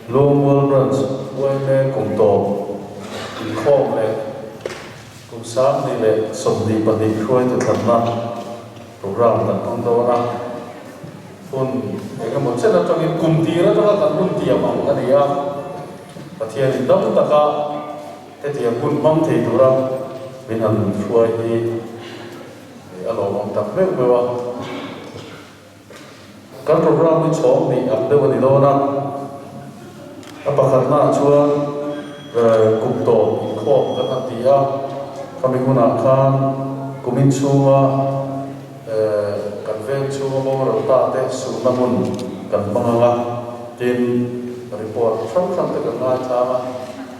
Luangmual Branch yma kum tawp inkhawm leh kum 2022 hruaitu thlanna programme kan hmang dawn a. Hun eng emaw chen atangin kum tir atanga kan hun tiam ang a ni a, Pathianin dam taka hetiang hun hmang thei tura min han hruai hi a lawmawm tak meuh meuh a. Kan programme hi chhawm hnih ang deuh a ni dawn a, a pakhatnaah chuan kum tawp inkhawm kan han ti a, khami hunah khan kumin chhunga kan veng chhunga boral ta te suhna hmun kan hmang ang a, tin report hrang hrang te kan ngaithlang a,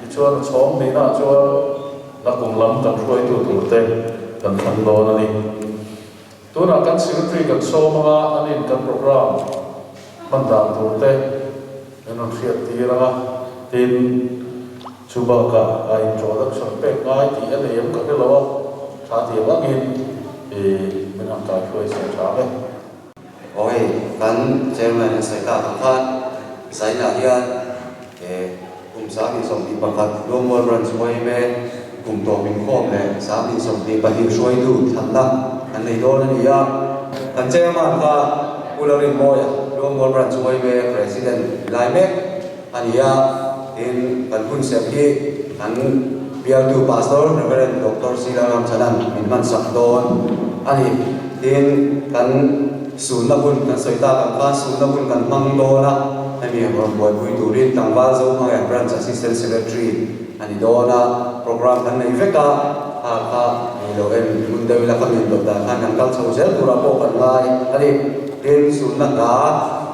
tichuan a chhawm hnihnaah chuan nakum lam kan hruaitu tur te kan thlang dawn a ni. Tunah kan Secretary kan sawm anga an in kan programme hman dan tur te min rawn hriat tir anga, tin chu bakah a introduction pek ngai tih a nei em ka hre lo a, tha tiang angin i min han kai hruai se tha ang e. Aw hei kan Chairman a sawi tak ang khan Zainah hian kum 2021 Luangmual Branch yma kum tawp inkhawm leh 2022 hruaitu thlanna an nei dawn a ni a. Kan Chairman kha Pu Lalrinmawia, Luangmual Branch yma President lai mek a ni a. Tin, kan hun serh hi kan bialtu Pastor Rev. Doctor Sila Ramchanan min hmansak dawn a ni. Tin, kan sunna hun kan sawi tak ang khan sunna hun kan hmang dawn a, hemi rawn buaipui turin tlangval Zohmangaiah Branch Assistant Secretary a ni dawn a, programme kan nei vek a, kha kha ni lo em hun deuh ila ka min dawt dan khan kan kal chho zel turah pawh kan ngai a ni. Tin, sunna hla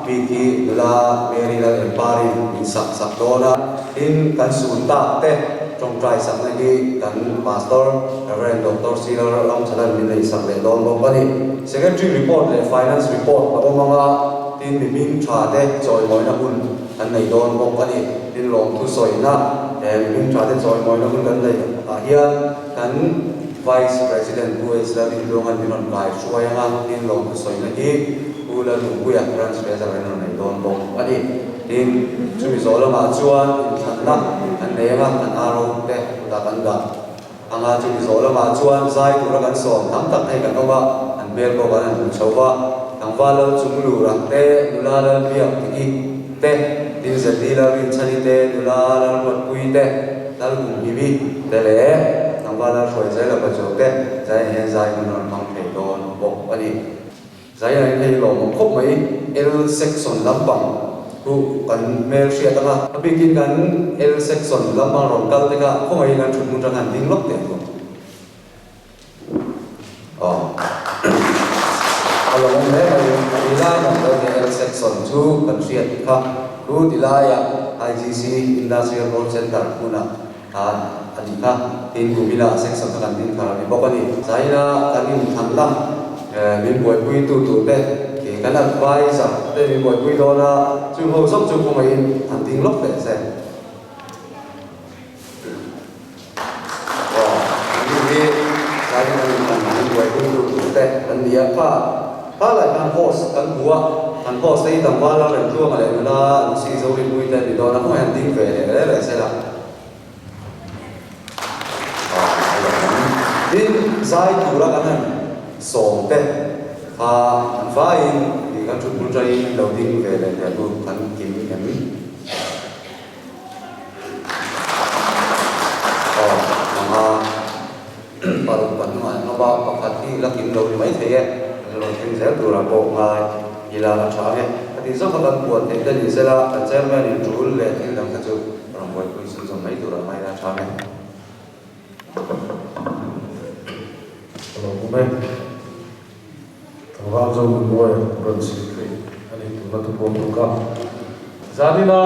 bik hi nula Mary Lalengparin min sak sak dawn a, tin, kan sun tak te tawngtai sakna hi kan Pastor Rev. Doctor Sir Ramchalan min nei sak leh dawn bawk a ni. Secretary report leh Finance report a awm ang a, tin mi hming tha te chawimawina hun kan nei dawn bawk a ni. Tin lawmthu sawina he mi hming tha te chawimawina hun kan neih ah hian kan Vice President Pu H. Lalrinluanga'n min rawn kai hruai ang a, tin lawmthu sawina hi Pu Lalnunpuia Branch Treasurer in rawn nei dawn bawk a ni. Tin, chumi zawh lamah chuan inthlanna kan nei ang a, kan aro te kutah kan dah ang a, chumi zawh lamah chuan zai tura kan sawm tam tak hei kan awm a, an hmel pawh kan han hmu chho va, tlangval lal chung lura te, nula lal biak tiki te, tin Zeti lal rinchhani te, nula lal ruatpui te, lal humhimi te leh tlangval lal hruai zel a pachuau te zaiah hian zai hun rawn hmang thei dawn bawk a ni. Zaiah in hei lawmawm khawp mai, L section lampang chu kan hmel hriat ang a. A bikin kan L section lampang rawn kal te kha khawngaihin an thut hmun atang han ding lawk teh ang. Aw. A lawmawm hle mai, ti lai ang lo te L section chu kan hriat kha chu ti laiah IGC Industrial Growth Centre hmunah khan a nih kha. Tin, kumina section kha kan din thar a ni bawk a ni. Zaina kan inthanna min buaipui tu tur te khi kan advisor te min buaipui dawn a, chung ho zawk chu khawngaihin han ding lawk teh se. Aw, ani hi zaina kan inthanna min buaipui tu tur te an ni a, kha kha lai khan host kan hmu a, kan host te hi tlangval a Remtluanga leh nula Lucy Zorinpuii te an ni dawn a, khawngaihin han ding ve leh reh reh se la. Tin, zai tura kan han sawm te kha an vaiin ih kan thut hmun tangin lo ding ve leh teh chu kan kim em? Aw, manga paruk pahnungah an awm a, pakhat hi la kim lo ni maithei e, kan rawn thleng zel turah pawh ngai ila a tha ang e. Ka tih zawk kha kan puan theih te ni sela, kan chairman in tul leh thil dang kha chu Rawn buaipui chhun zawm mai tur a ngai a tha nge. Ka lo hmu mai. Tlangval zo nun mawi rawn chhip theih a nih tuna thu pawm tuk a. Zanina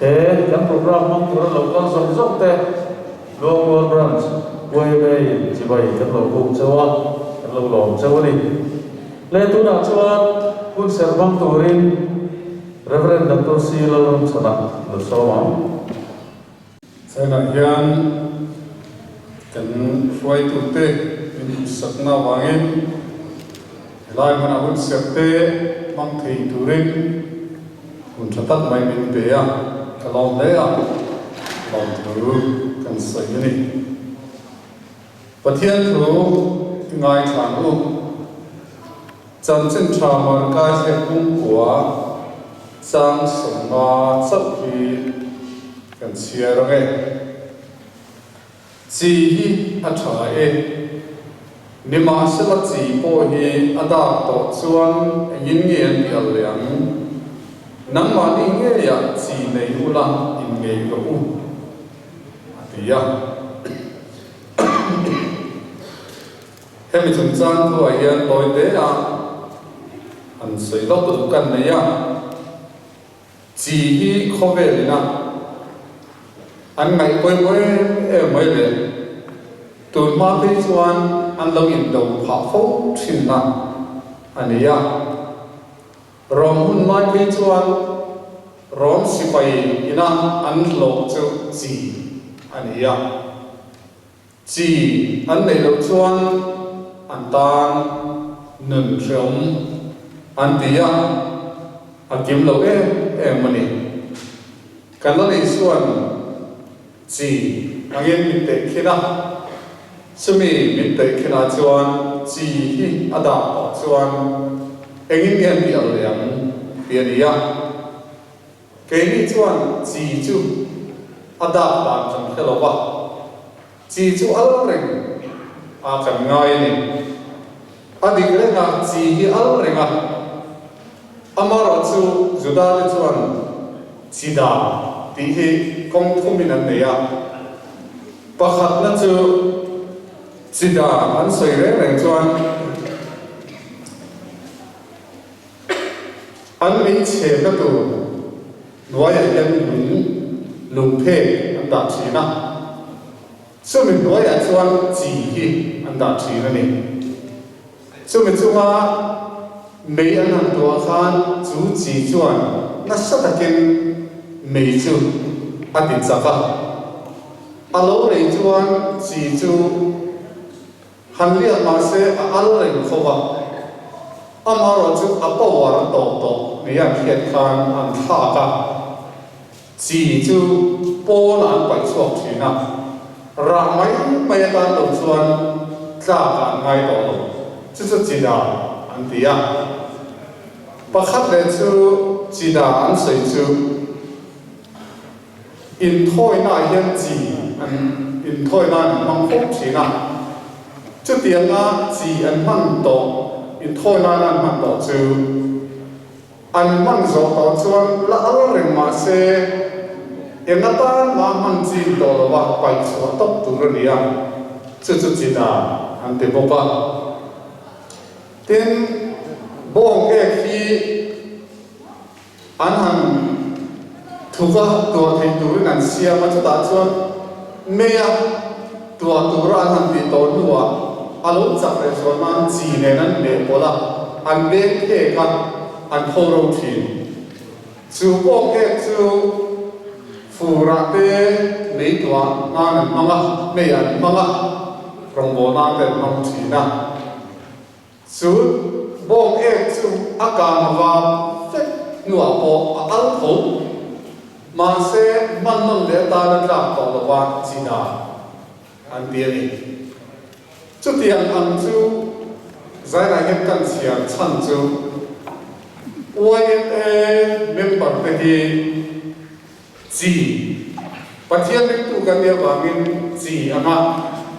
he kan programme hmang tura lo kal zawk zawk te Luangmual Branch YMA in chibai kan lo buk cheu a, kan lo lawm cheu a ni. Le tunah chuan hun serh hmang turin Rev. Doctor C. Lalramchhana lo sawm ang. China hian kan hruaitute min hmuhsakna avangin helai hmana hun serhte hmang thei turin. Hun tha tak mai min pe a, ka lawm hle a, lawmthu kan sawi a ni. Pathian thu i ngaithlan u. Chanchin tha Markai thlen pumkua chang 50 chauh hi kan chhiar ang e. Chi hi a tha e. Nimahsela chi pawh hi a dak tawh chuan engin nge an ti al leh ang? Nangmahni ngeiah chi nei ula inngeih rawh u, a ti a. Hemi chungchang thuah hian tawi te a han sawi lawk duh kan nei a. Chi hi khawvel ina an ngaih pawimawh em em mai le. Tun hma phei chuan an lo indo phah fo thinna a ni a. Rom hun lai phei chuan Rom sipai ina an hlawh chu chi a ni a. Chi an neih loh chuan an tan nun hreawm an ti a, a kim lo em em a ni. Kan la nei chuan chi angin min tehkhin a, chumi min tehkhinah chuan chi hi a dah pah chuan engin nge an tih al leh ang tih a ni a. Keini chuan chi chu a dak dan kan hre lo va, chi chu al reng a kan ngai a ni. A dik reng a, chi hi al reng a. Amaherawhchu Juda te chuan chi dan tih hi kawng thumin an nei a. Pakhatna chu chi dan an sawi reng reng chuan, An mei chhemna tur hnuaiah hian lung lungphek an dah thin a, chumi hnuaiah chuan chi hi an dah thin a ni. Chumi chunga mei an han tuah khan chu chi chuan nasa takin mei chu a ti chak a, a lo rei chuan chi chu Han liak mahse a al reng kho va, amaherawh chu a power a tawp tawh ni an hriat khan an thlak a, chi chu pawnah an paih chhuak thin a, rah mai mai atan lo chuan tlakah an ngai tawh lo, chu chu chi dan an ti a. Pakhat leh chu chi dan an sawi chu. Inthawinaah hian chi an inthawina an hmang fo thin a, chutianga chi an hman tawh, inthawinain an hman tawh chu an hman zawh tawh chuan la al reng mah se eng atan mah hman chin tawh lova paih chhuah tawp tur a ni a, chu chu chi dan an ti bawk a. Tin, bawng ek hi. An han thuka tuah thei turin an siam a, chutah chuan meia tuah tura an han tih tawh hnuah a lo chak leh zual nan chi nen an meh pawlh a, an beng phek a, an tho ro thin. Chu pawh kek chu furah te mei tuah nan an hmang a, mei an hmang a, rawngbawlh nan te an hmang thin a. Chu bawng ek chu a kang vang vek hnuah pawh a al tho. Mahse, hman nawn leh atana tlak tawh lova chi dan an ti a ni. Chutiang ang chu Zainah hian kan chhiar chhan chu YMA member te hi chi Pathian ringtu kan nih avangin chi anga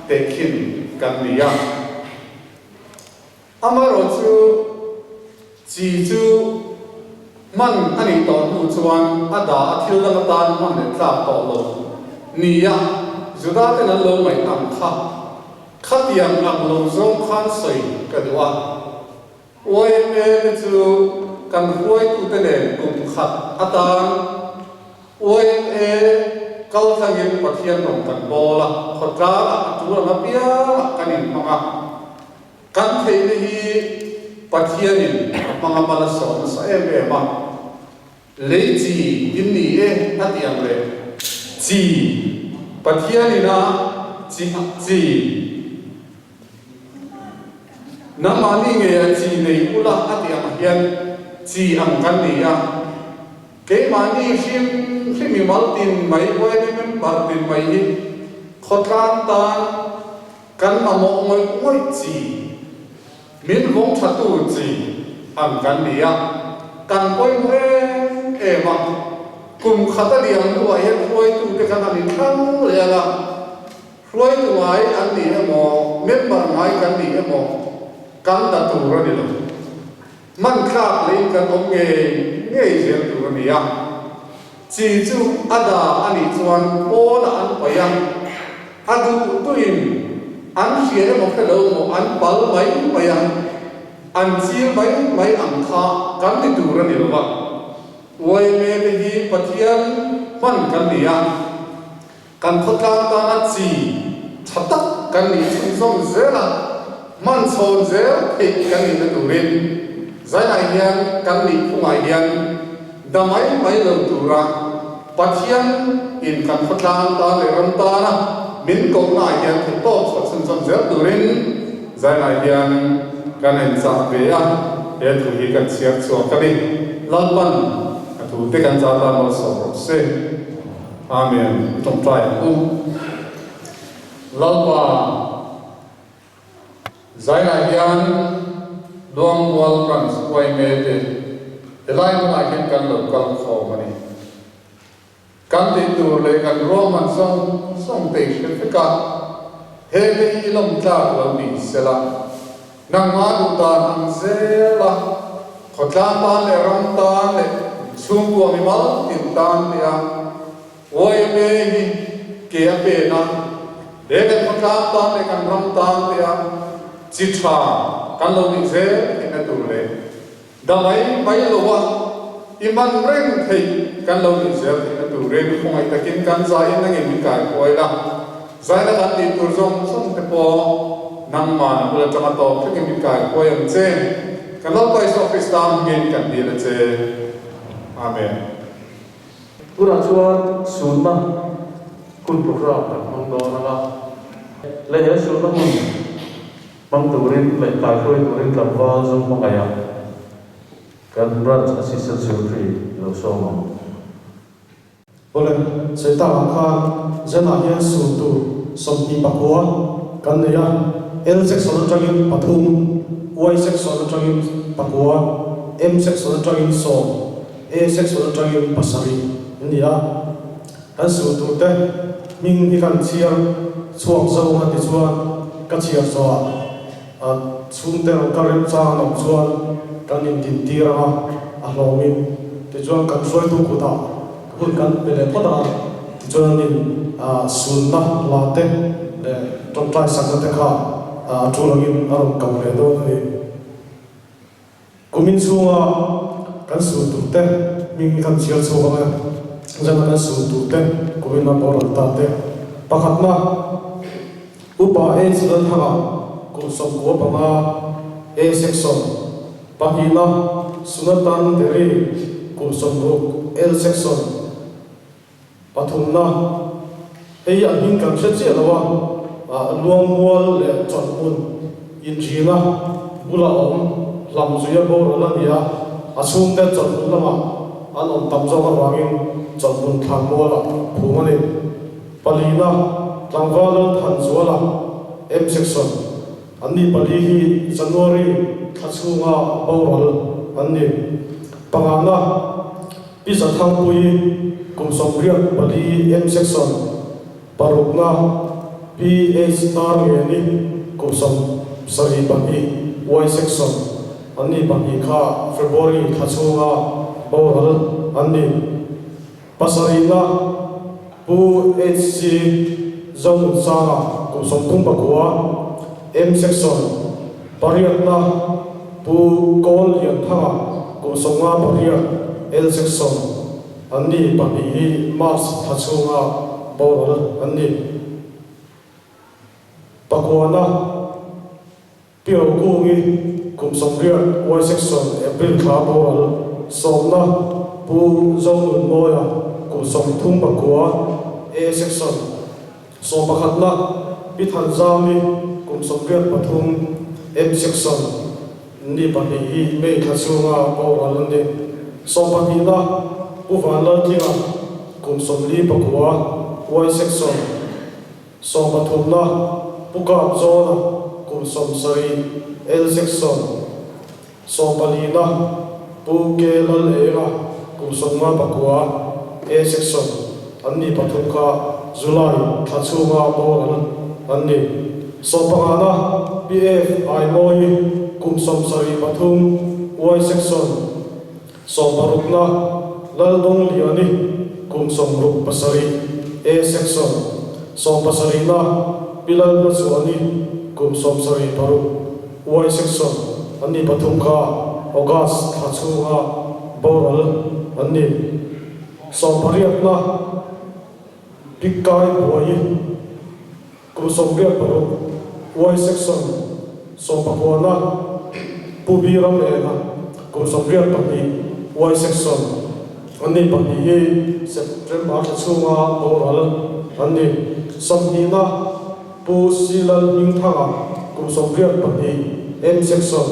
tehkhin kan ni a. Amaherawh chu chi chu hman a nih tawh hnu chuan a dah a thil dang atan hman leh tlak tawh lo nia Juda ten an lo ngaih ang kha khatiang ang lo zawng khan sawi ka duh a. YMA te chu kan hruaitute nen kum khat atan YMA kal tlangin Pathian rawn kan bawl a, khawtlangah a tul ang apiangah kan inhmang a. Kan theihna hi Pathianin a hmang a mal a sawm nasa em em a. Lei chi in ni e a ti ang le. Chi Pathianin a chi chi nangmahni ngei a chi nei ula a ti ang hian chi ang kan ni a. Keimahni hrim hrim i mal tin mai, YMA member tin mai hi khawtlang tan kan mamawh ngawih ngawih chi, min vawng tha tu chi ang kan ni a, kan pawimawh em em a. Kum khat a liam hnuah hian hruaitute khan an inthlang leh ang a, hruaitu ngai an ni emaw, member ngai kan ni emaw kan la tur a ni lo. Hman thlak leiin kan awm ngei ngei zel tur a ni a, chi chu a da a nih chuan pawnah an paih a, a duh duhin an hria emaw hre lo emaw an pal mai mai a, an chil mai mai ang kha kan ti tur a ni lo va. Yma te hi Pathian hman kan ni a, Kan khawtlang tana chi tha tak kan nih chhunzawm zel a, hman chhawn zel theih kan nihna turin zainah hian kan nih phungah hian da mai mai lo tura Pathian in kan khawtlang tan leh ram tana min kohna ah hian theihtawp chhuah chhunzawm zel turin zainah hian kan enchah ve a, he thu hi kan chhiar chhuak a ni. Lalpan a thute kan chah tan malsawm rawh se. Amen. I tawngtai ang u. Lalpa Zainah hian Luangmual Branch yma te helai hmunah hian kan lo kal khawm a ni. Kan tih tur leh kan ruahman zawng zawng te i hre vek a, he te hi i lawm tlak lo ni sela, nangmah duh dan ang zel a, Khawtlang tan leh ram tan leh chhungkua mimal tin tan te a yma hi ke a pen a, he kan khawtlang tan leh kan ram tan te a chi tha kan lo nih zel theihna tur leh da mai mai lo a i man reng theih kan lo nih zel theihna turin khawngaih takin kan zaiin nangin min kaikuai la. Zaina kan tih tur zawng zawng te pawh nangmah na bul atanga tawp thlengin min kai huai ang che. Kan Lalpa Isua Krista hmingin kan dil a che. Amen. Tunah chuan sunna hun program kan hmang dawn ang a, leh he sunna hun hmang turin leh kaihruai turin tlangval zo hmangaih a kan Branch Assistant Secretary lo sawm ang. Awle, Saitangah khan Zenah hian sur tur 29 kan nei a, L section atangin pathum, Y section atangin pakua, M section atangin sawm, A section atangin pasarih an ni a. Kan sur turte hming hi kan chhiar chhuak zo a tichuan ka chhiar zawhah a chhungte rawn kal remchang an awm chuan kan indintir ang a, a hlawmin tichuan kan hruaitu kutah hun kan pe leh phawt ang a, tichuan an in sunna hla te leh tawngtai sakna te kha a tul angin a rawn ko leh dawn a ni. Kumin chhunga kan sur tur te hming hi kan chhiar chhuak ang e, zana kan sur tur te kumin a boral ta te. Pakhatna, Upa H Lalthanga kum 95 A section, pahnihna, Sunatan Deri kum 60 L section, Pathumna, hei a hming kan hre chiah lo a, Luangmual leh Chawlhhmun inrina bula awm Hlamzuia boral a ni a, a chhungte Chawlhhmun lamah an awm tam zawk avangin Chawlhhmun Thlanmualah phum a ni. Palina, Tlangval Lalthanzuala, M Section, an ni pali hi January thla chhunga boral an ni. Pangana, Pi Zathangpuii, kum 84, M Section, parukna, Pi H Tarngeni, kum 72, Y Section, an ni pahnih kha February thla chhunga boral an ni. Pasarihna, Pu HC Zonunsanga, kum 39, M Section, pariatna, Pu Kawl Lianthanga, kum 58, L Section, an ni pahnih hi March thla chhunga boral an ni. Pakuana, Pi Rokungi, kum 80, Y Section, April thla boral, sawmna, Pu Zonunmawia, kum 39, A Section, sawmpakhatna, Pi Thanzami, kum 83, M Section, ni pahnih hi May thla chhunga boral an ni. Sawmpahnihna. Pu Vanlaltlinga, kum 49, Y Section, 13na, Pu Kapzawna, kum 70, L Section, 14na, Pu K Lalenga, kum 59, A Section, an ni pathum kha July thla chhunga boral an ni. 15na, Pi F Aimawi, kum 73, Y Section, 16na, Laldawng Liani, kum 67, A Section, 17na, Pi Lalhmachuani, kum 76, Y Section, an ni pathum kha August thla chhunga boral an ni. 18na, Pi Kai Buai, kum 86, Y Section, 19na, Pu Bi Ram Enga, kum 82, Y Section, an ni pahnih hi September thla chhunga boral an ni. 20na, Pu Si Lal Hmingthanga, kum 82, M Section,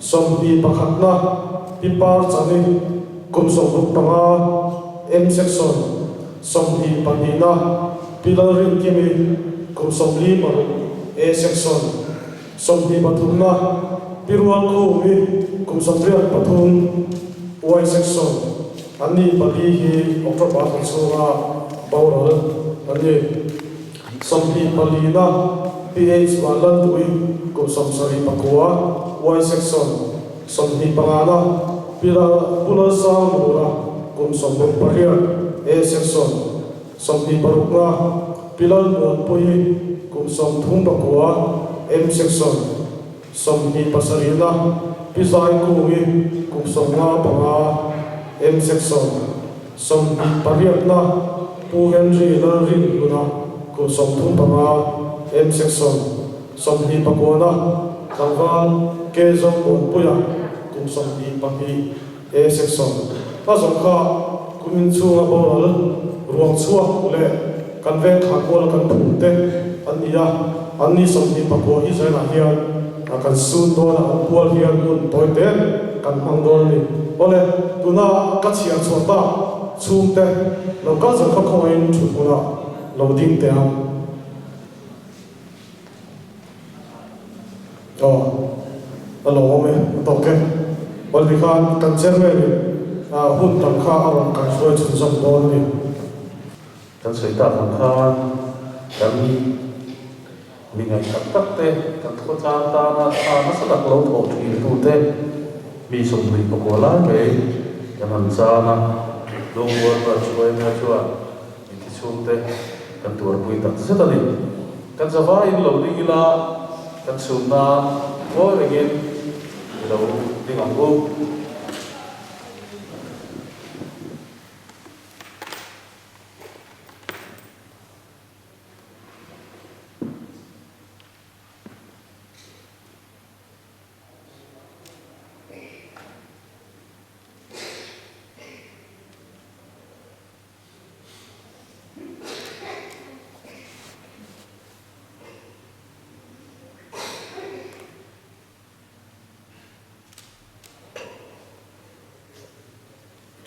21na, Pi Par Chani, kum 65, M Section, 22na, Pi Lalrinkimi, kum 46, A Section, 23na, Pi Rualkhumi, kum 83, Y Section, an ni pali hi October thla chhunga boral an ni. 24na, Pi H Vanlaltui, kum 79, Y Section, 25na, Pi Pu Lalsanglura, kum 68, A Section, 26na, Pi Lalmuanpui, kum 39, M Section, 27na, Pi Zaikungi, kum 55, M Section, 28na, Pu Henry Lalrinhluna, kum 35, M Section, 29na, tlangval K Zawngmuanpuia, kum 22, A Section. A zawng kha kum inchhunga boral ruang chhuak leh kan veng thla kuala kan phum te an ni a, an ni 29 hi zainah hian kan sun dawn a, an pual hian hun tawi te kan hmang dawn a ni. Awle, tuna ka chhiar chhuah tak chhungte lo kal zawng kha khawngaihin thut hmunah lo ding teh ang. Aw, a lo awm e, a tawk e. Awle tikhan kan chairman in hun tam kha a rawn kaihruai chhunzawm dawn a ni. Kan sawi tak ang khan kan mi ngaih tak tak te, kan khawtlang tana tha nasa tak lo thawh thin tute mi 29 lai mai kan han chan a, Lungrual Branch yma chuan Mitthi chhungte kan tuarpui tak zet a ni. Kan zavaiin lo ding ila, kan chhun nan ngawi rengin i lo ding ang u.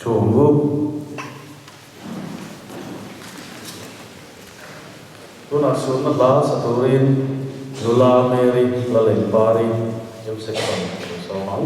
Chhungku tunah sunna hla sa turin Nula Mary Lalengpari M Section a lo sawm ang.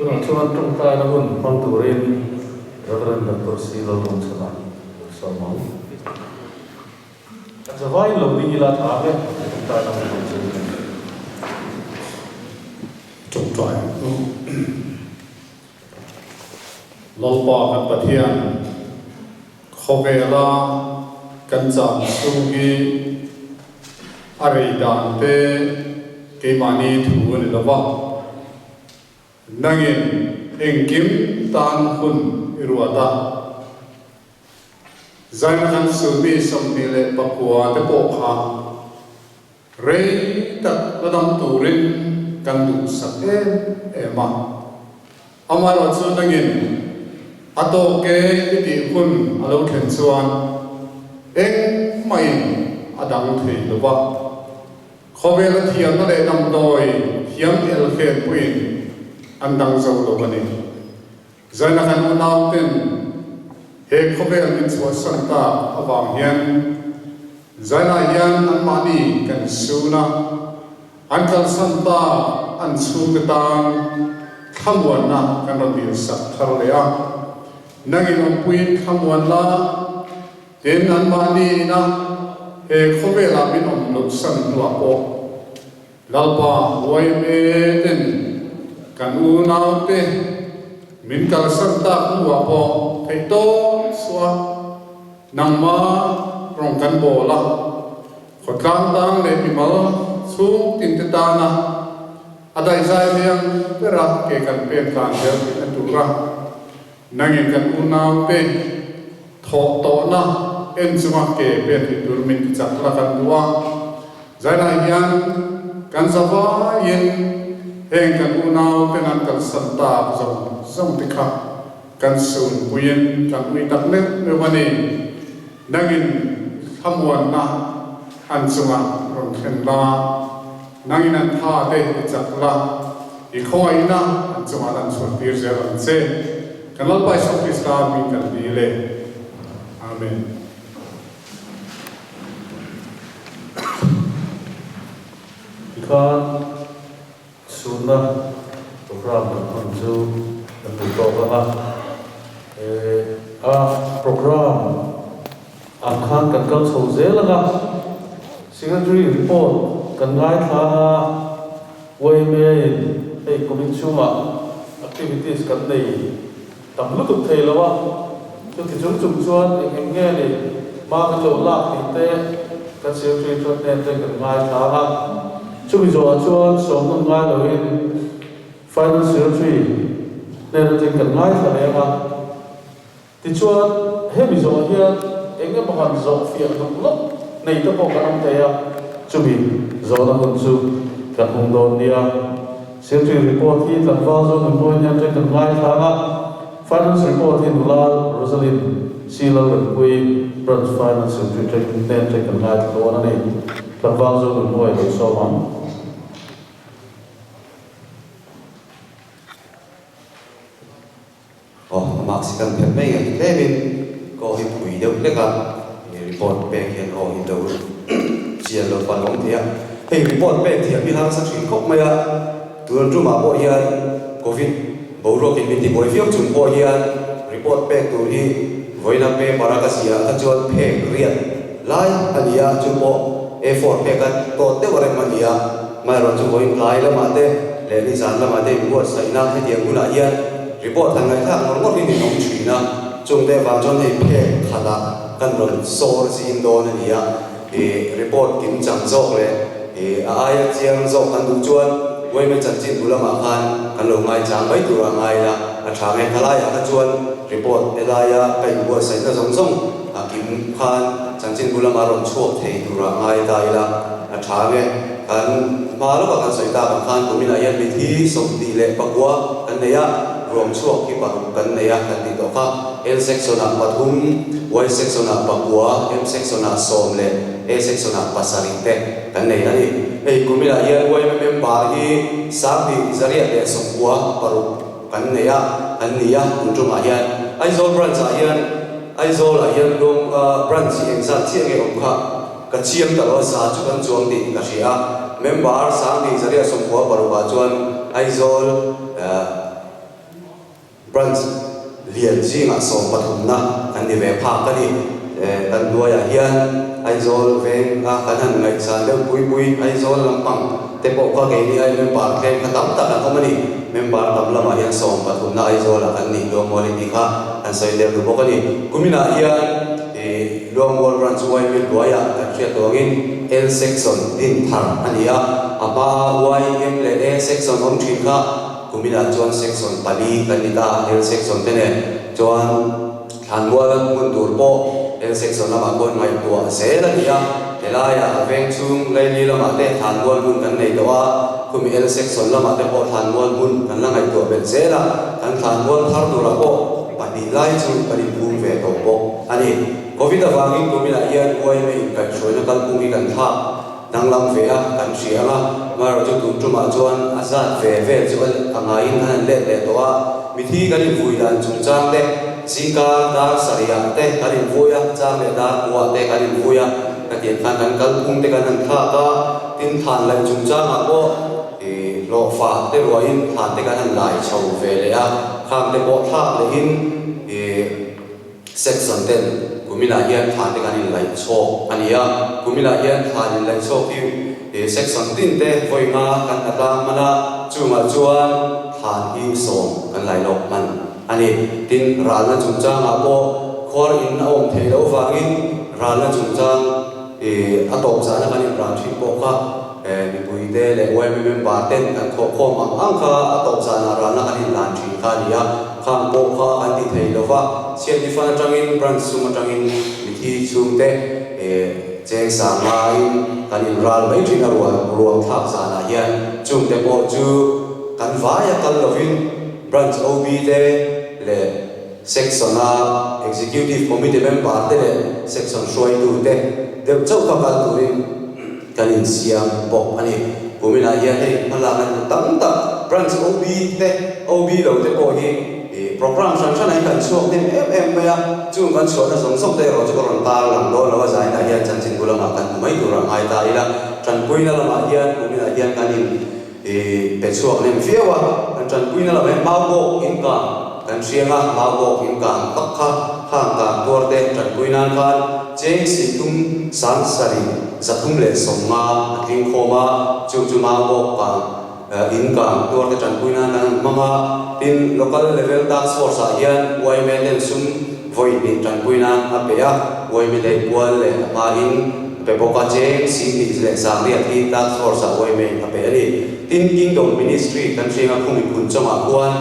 Tunah chuan tawngtaina hun hmang turin Rev. Doctor C. Lalrungchhana lo sawm ang. Kan zavaiin lo ding ila tha ang e, tawngtaina hun hmang turin. Tawngtai ang. Lalpa kan Pathian, khawvela kan chan chhung hi a rei dan te keimahni thu a ni lo va, nangin engkim tan hun i ruat a. Zaina kan sulmi 29 te pawh kha Rei tak la dam turin kan duhsak em em a, amaherawhchu nangin a tawk e i tih hun a lo thlen chuan engmahin a dang thei lo va. Khawvela thiamna leh damdawi thiam elkhen puiin an dang zo lo a ni. Zaina kan unauten he khawvel min chhuahsan tak avang hian Zaina hian anmahni kan sun a, an kalsan tak an chhungte tan thlamuanna kan rawn dilsak thar leh a. Nangin awmpuiin thlamuan la, tin anmahni ina he khawvelah min awm lohsan hnuah pawh Lalpa yma ten kan unaute min kalsan tak hnuah pawh theih tawp suah nangma rawng kan bawl a, khawtlang tan leh mimal chhung tinte tana a daihzai liang bera ke kan pen tlan zel theihna tura nangin kan unaute thawh tawhna en chunga ke pen theih tur min ti chak la kan duh a. Zainah hian kan zavaiin heng kan unau ten an kalsan tak zawng zawng te kha kan sunpuiin kan ui tak meuh meuh a ni. Nangin thlamuanna an chungah rawn thlen la, nangin an tha te i chak la, i khawngaihna an chungah lan chhuah tir zel ang che. Kan Lalpa Isua Krista min kan dil e. Amen. Tikhan sunna program kan hman chu kan duh tawk ang a, a program ang khan kan kal chho zel ang a, Secretary report kan ngaithla ang a, YMA in hei kumin chhungah activities kan nei tam lutuk thei lo a, chuti chung chung chuan eng eng nge ni hma kan lo lak tih te kan Secretary chuan hnen te kan ngaithla ang a, chumi zawhah chuan sawmnawn ngai loin Finance Secretary hnen atangin kan ngaithla leh ang a. Tichuan, hemi zawh hian eng emaw han zawh fiah hluk lawk nei te pawh kan awm thei a, chumi zawhna hun chu kan hung dawn nia. Secretary report hi tlangval zawh nunmawi hian ṭeng kan ngaithlang a, Finance report hi nula Rosalind C. Lalrenpuii, Branch Finance Secretary ṭeng hnen ṭeng kan ngaithla dawn a ni. Tlangval zawh nunmawi lo sawm ang. Aw, a mask kan phet mai nge tlemin ka aw hi phui deuh hlek a, report pek hian aw hi lo chian lo pal awm thei a. Hei report pek thiam hi harsa thin khawp mai a, tun tumah pawh hian Covid boruakin min tibuai viau chung pawh hian report pek tur hi vawiina paper a ka ziah kha chuan phek riat lai a ni a, chu pawh A4 phek a tawt deuh a rem a ni a, amaherawhchu vawiin tlai lamah te leh nizan lamah te inbuatsaihna hetiang hunah hian Report han ngaihthlak ngawr ngawr hi ninawm thin a, chungte vang chuan hei phek khatah kan rawn sawr zing dawn a ni a, ih report kim chang zawk leh ih a aia chiang zawk kan duh chuan Uaime chanchin bu lamah khan kan lo ngaichang mai tur a ngai la, a tha nge khalaiah kha chuan report helaia ka inbuatsaihna zawng zawng a kim khan chanchin bu lamah rawn chhuak thei tur a ngai ta ila a tha nge kan hma lawkah kan sawi tak ang khan kuminah hian mithi 29 kan nei a, ruam chhuak hi paruk kan nei a kan tih tawh kha. L section-ah pathum, Y section-ah pakua, M section-ah sawm leh A section-ah pasarih te kan nei a ni. Hei kuminah hian YM member hi 2996 kan nei a, kan ni a tun tumah hian. Aizawl branch-ah hian Aizawlah hian lung branch hi engzat chiah nge awm kha? Ka chiang ta lo a, za chu kan chuang tih ka hria a. Member 2996 ah chuan Aizawl Branch lian zingah sawmpathumna kan ni ve phak a ni. Kan hnuaiah hian Aizawl veng a kan han ngaihsan deuh pui pui Aizawl lampang te pawh kha keini ai member tlem kha tam tak an awm a ni. Member tam lamah hian sawmpathumna Aizawlah kan nih luang mual i tih kha kan sawi tel duh bawk a ni. Kuminah hian I Luangmual Branch YM hnuaiah kan hriat tawh angin L Section din thar a ni a, a hmaa YM leh A Section awm thin kha kuminah chuan Section pali kan ni ta a, L Section te nen chuan Thlanmual hmun tur pawh L Section lamah pawh ngaihtuah zel a ni a, helaiah a veng chhung Laili lamah te Thlanmual hmun kan nei tawh a, khumi L Section lamah te pawh Thlanmual hmun kan la ngaihtuah belh zel a, kan Thlanmual thar turah pawh pahnih lai chu kan inphum ve tawh bawk. A ni. Covid avangin kuminah hian YMA inkaihhruaina kalphung hi kan thlak danglam ve a, kan hria ang a. Amaherawhchu tun tumah chuan a zat ve vel chu a ngaiin an han let leh tawh a. Mithi kan invui dan chungchang te, zingkar dar sarihah te kan invui a, chang leh dar kuah te kan invui a, khatiang khan kan kalphung te kan han thlak a. Tin, thlan laih chungchangah pawh hlawhfa te ruahin thlan te kan han lai chho ve leh a, khang te pawh thlak lehin Section ten kuminah hian thlan te kan inlaih chhawk a ni a, kuminah hian thlan inlaih chhawk hi section tin te vawi nga kan hna tlang hman a, chungah chuan thlan hi sawm kan lai lawk hman a ni. Tin, ralna chungchangah pawh khuar in a awm theih loh vangin ralna chungchang a tawp zahna kan inral thin pawh kha mipui te leh yma member ten kan thawhkhawm ang ang kha a tawp zanah ralna kan inlan thin kha a ni a. Khang pawh kha an ti thei lo va, Chhiatnifan atangin branch sum atangin mithi chhungte cheng sang ngaiin kan inral mai thin a rual ruang thlak zanah hian chungte pawh chu kan vaia kal lovin branch OB te leh section a executive committee member te leh section hruaitu te deuh chauh kha kal turin kan insiam bawk a ni. Kuminah hian hei hmalakna tam tak branch OB te, OB lo te pawh hi program hran hranah hian kan chhuak hnem em em mai a, chung kan chhuahna zawng zawng te erawh chu ka rawn tar lang dawn lo a, zainah hian chanchinbu lamah kan hmu mai tur a ngai. ngai ta ila. Tanpuina lamah hian kuminah hian kan in pe chhuak nem viau a, kan tanpuina lamah hian mau bawk in kang kan hriang a, mau bawk in kang tak kha khang kang tuar te tanpui nan khan cheng sihthum sang sarih 350 a tling khawm a, chung chu mau bawk kang In kang tuarte tanpui nan kan han hmang a, tin Local Level Task Force ah hian yma ten sum vawi hnih tanpui nan a pe a, yma leh pual leh a hma in a pe bawk a, cheng 28,100 hi Task Force ah yma in a pe a ni. Tin Kingdom Ministry kan hriang a khumi phun chawngah khuan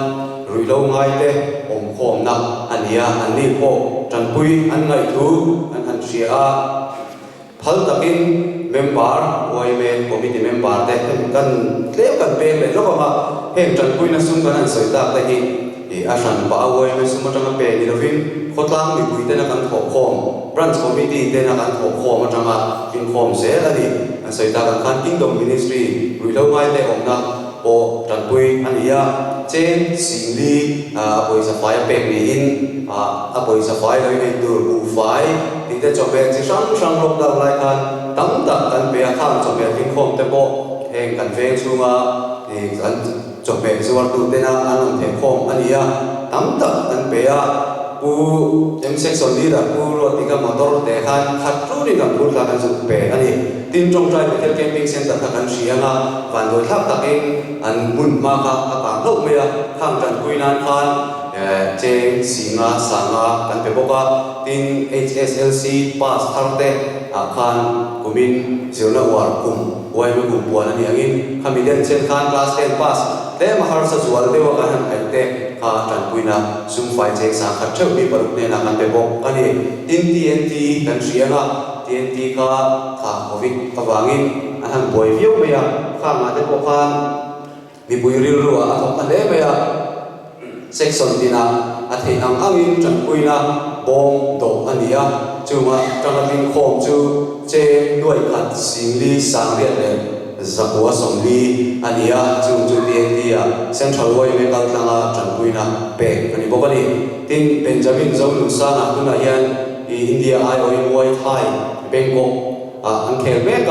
ruihhlo ngaite awmkhawmna a ni a, anni pawh tanpui an ngaihthu an han hria a. Phal takin member yma committee member te kan tlem kan peng leh lawk ang a, heng tanpuina sum kan han sawi tak te hi a hran pah a yma sum atanga pe ni lovin khawtlang mipui tena kan thawhkhawm, branch committee tena kan thawhkhawm atanga inkhawm zel a ni. An sawi tak ang khan Kingdom Ministry ruihhlo ngaite awmna pawh tanpui a ni a, cheng 40,000 a pawisa fai a pek niin a pawisa fai lo inei tur buhfai tih te chawhmeh chi hrang hrang lockdown lai khan tam tak kan pe a, khang chawhmeh tlingkhawm te pawh heng kan veng chhunga kan chawhmeh zuartu tena an rawn thehkhawm a ni a, tam tak kan pe a, Pu M Section Leader Pu Ruatika motor te khan khat turin kan phur thla kan zuk pe a ni. Tin, Tawngtai Bethel Camping Centre kha kan hria ang a, vanduai thlak takin an hmun hma kha a kang hlauh mai a, khang tanpui nan khan cheng 50 sanga kan pe bawk a. Tin, HSLC pass thar te ah khan kumin zirna uar kum yma kum puan a nih angin khami den chen khan class ten pass tlem a harsa zual deuh a kan han ngaih te kha tanpuina sum fai cheng 100 theuh mi paruk hnenah kan pe bawk a ni. Tin, TNT kan hria ang a. TNT kha kha Covid avangin an han buai viau mai a, khangah te pawh khan mipui rilru ah a thawk ta hle mai a, section tinah a theih ang angin tanpuina bawm dawh a ni a, chunga tanga tlingkhawm chu cheng 4 4,940 a ni a, chung chu TNT ah Central yma kaltlanga tanpuina pek a ni bawk a ni. Tin, Benjamin Zonunsanah tunah hian I India aiawhin Muay Thai Bangkok ah an khel mek a,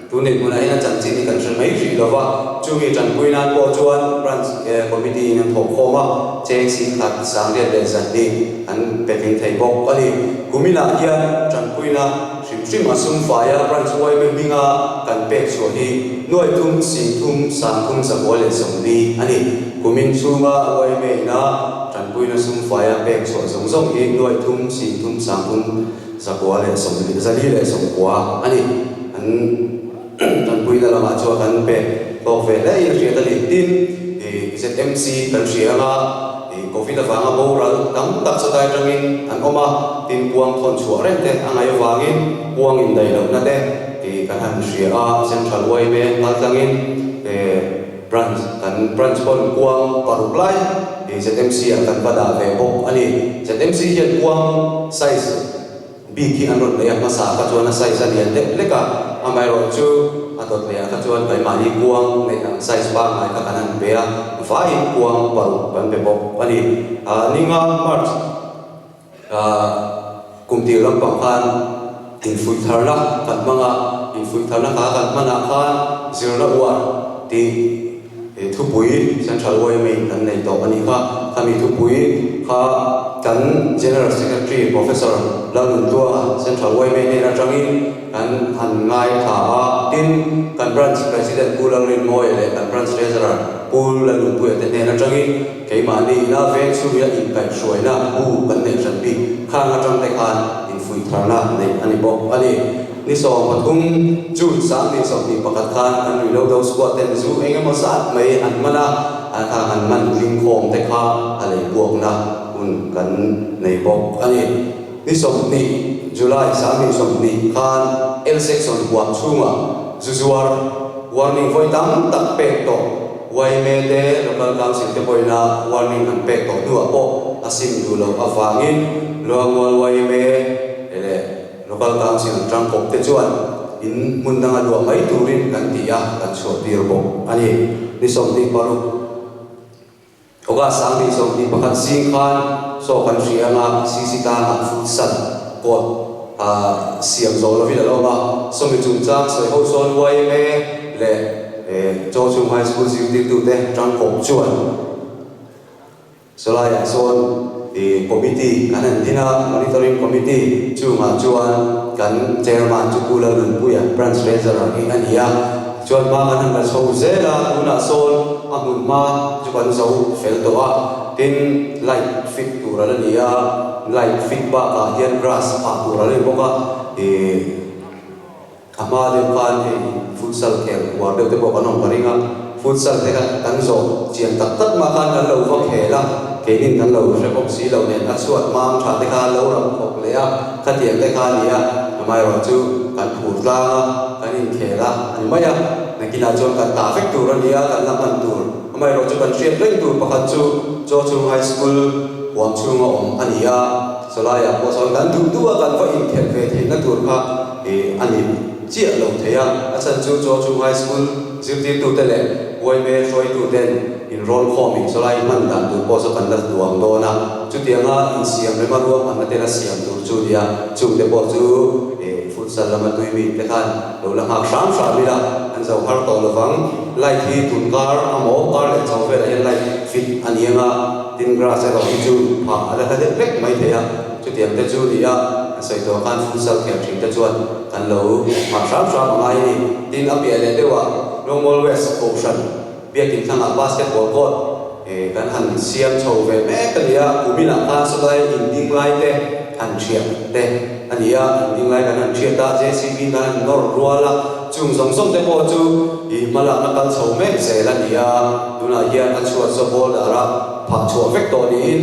tun dinhmunah hian a chanchin hi kan hre mai hrih lo va, chumi tanpui nan pawh chuan Branch Committee in an thawk khawm a, cheng 100 420 an pe tling thei bawk a ni. Kuminah hian tanpuina hrim hrim a sum fai a, Branch yma hminga kan pek chhuah hi 3 3 3,940 a ni. Kumin chhunga yma ina Tanpuina sum faia pek chhuah zawng zawng hi 3 3 3 440 a ni. An tanpuina lamah chuan kan pe tawk ve hle in a hriat a ni. Tin, ZMC kan hria anga Covid avanga boral tam tak chatai atangin an awm a, tin kuang thawn chhuah reng te a ngaih avangin kuang indaih lohna te kan han hria a, Central yma kaltlangin Branch, Kan branch pawn kuang paruk lai hi ZMC ah kan va dah ve bawk a ni. ZMC hian kuang size bik hi an rawn nei a, hmasa kha chuan a size a lian deuh hlek a, amaherawh chu a dawt leh ah kha chuan keimahni kuang neih ang size pangngai kha kan han pe a, vaiin kuang paruk kan pe bawk a ni. Ninga March. Kum tir lampang khan infuih tharna kan hmang a, infuih tharna kha kan hmanah khan zirna uar tih thupui Central yma in kan nei tawh a nih kha. Khami thupui kha kan General Secretary Professor Lalnuntluanga Central yma hnen atangin kan han ngaithla a, tin kan Branch President Pu Lalrinmawia leh kan Branch Treasurer Pu Lalnunpuia te hnen atangin Keimahni ina veng chhunga inkaihhruaina bu kan neih hran bik khang atang te khan infuih tharna neih a ni bawk a ni. Ni 13 June 2021 khan kan Ruihhlo Do Squad ten zu eng emaw zat mai an man a, an khang an man tlingkhawm te kha a lei buakna hun kan nei bawk a ni. Ni 20 July 2020 khan L Section huam chhungah zu zuar warning vawi tam tak pek tawh yma te Local Council te pawhina warning an pek tawh hnuah pawh a sim duh loh avangin Luangmual yma leh Local Council tangkawp te chuan in hmun danga luah mai turin kan ti a, kan chhuah tir bawk a ni. Ni 26. August 2021 zing khan saw kan hria anga CC tangah futsal court. Siam zawh lovin a lo awm a, sawmi chungchang sawi ho chuan yma leh Chawchhung High School zirtirtute tangkawp chuan sawlaiah sawn committee an han din a, Monitoring Committee chungah chuan kan Chairman chu Pu Lalnunpuia, Branch Treasurer hi a ni a, chuan hma kan han la chho zel a, tunah sawn a hmun hma chu kan zo fel tawh a, tin light fit tur a la ni a, light fit bakah hian grass phah tur a la ni bawk a, ih a hma deuh khan hei futsal khel uar deuh te pawh kan awm ka ring a, futsal te kha kan zawh chian tak tak mah khan kan lo va khel a, keinin kan lo hre bawk si lo nen a chhuat hmang tha te kha lo ram khawk leh a, khatiang te kha a ni a, amaherawh chu kan phur tlang a, kan inkhel a a ni mai a, nakinah chuan kan tah vek tur a ni a, kan la hman tur. Amaherawh chu kan hriat reng tur pakhat chu Chawchhung High School huam chhunga awm a ni a, sawlaiah pawh sawn kan duh duh a kan va inkhelh ve theihna tur kha ih a ni chiah lo thei a, a chhan chu Chawchhung High School zirtirtute leh yma hruaituten inrawl khawmin sawlai hman dan tur pawh saw kan la duang dawn a, chutianga insiam rema ruahmanna te la siam tur chu a ni a, chungte pawh chu ih futsal lama tui mite khan lo la nghak hram hram ila an zo har tawh lovang. Light hi tun kar a maw kar leh chho velah hian light fit a ni anga tin grass erawh hi chu phah a la hla deuh hlek mai thei a, chutiang te chu ni a, a sawi tawh khan futsal khel thin te chuan kan lo nghah hram hram a ngai a ni. Tin a piah leh deuhah Lungmual West Kohhran biakin thlangah basketball court kan han siam chho ve mek a ni a, kuminah khan sawlai inding lai te han thiah te a ni a, inding lai kan han thiat a, JCB kan han nawr rual a, Chung zawng zawng te pawh chu i hmalakna kal chho mek zel a ni a, tunah hian a chhuat saw boulder a phah chhuah vek tawh niin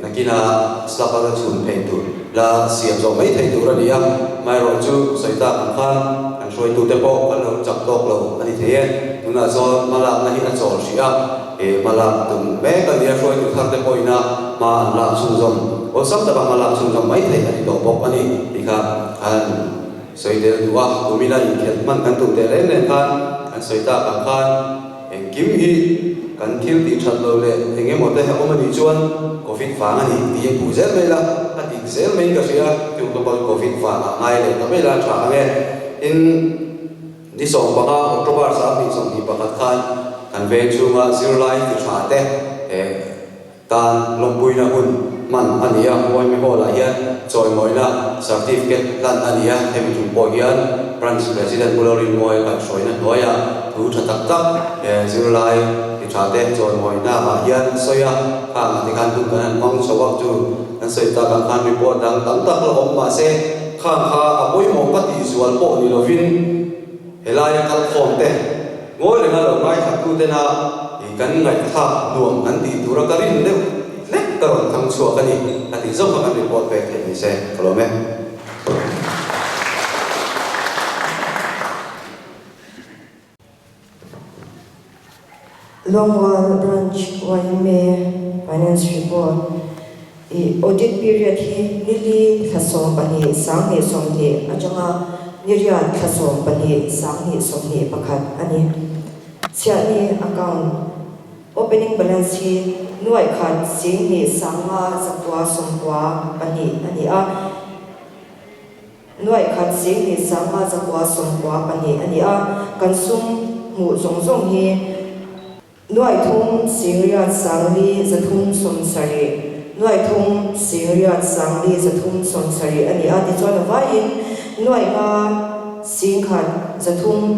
nakina slab a la chhun phei tur la siam zawh mai thei tur a ni a, amaherawh chu sawi tak ang khan kan hruaitute pawh kan lo chak tawk lo a ni thei e, tunah chuan hmalakna hi a chawl hrih a, hmalak tum mek a ni a, hruaitu thar te pawhin a hma an lak chhunzawm awlsam taka hmalak chhunzawm mai thei a ni tawh bawk a ni tih kha an Sawi tel duh a, kumina inkhelh hman kan tum teh reng reng khan an sawi tak ang khan engkim hi kan thil tih that lo leh eng emaw te a awm a nih chuan Covid vang a ni tiin puh zel mai la, a dik zel maiin ka hria, chung te pawh hi Covid vang ah ngai leh ta mai la tha ang e. Tin, ni 15 October 2021 khan kan veng chhunga zirlai ti tha te eh Tan lawmpuina hun hman a ni a, Huaimi Hall-ah hian chawimawina certificate hlan a ni a, hemi tum pawh hian Branch President Pu Lalrinmawia kaihhruaina hnuaiah thu tha tak tak zirlai ti tha te chawimawina ah hian sawi a, khang ah te khan hun kan han hmang chho a, chu kan sawi tak ang khan report dang tam tak la awm mahse khang kha a pawimawh ka tih zual pawh ni lovin helaia kalkhawm te Ngawi renga lo ngaithlatutena kan ngaihthlak nuam kan tih tura ka rin deuh hlek ka rawn thang chhuak a ni a tih zawk kha kan report pek theih ni se ka lawm e. Lawngwal Branch yma Finance Report I audit period hi nili thla 12 2020 atanga niriat thla 12 2021 a ni. Chhiahni account opening balance hi nuaih khat 10 5 992 a ni a. Nuaih khat 10 5 992 a ni a. Kan sum hmuh zawng zawng hi. Nuaih thum 8 4 370, nuaih thum 8 4 370 a ni a, tichuan a vaiin nuaih nga 1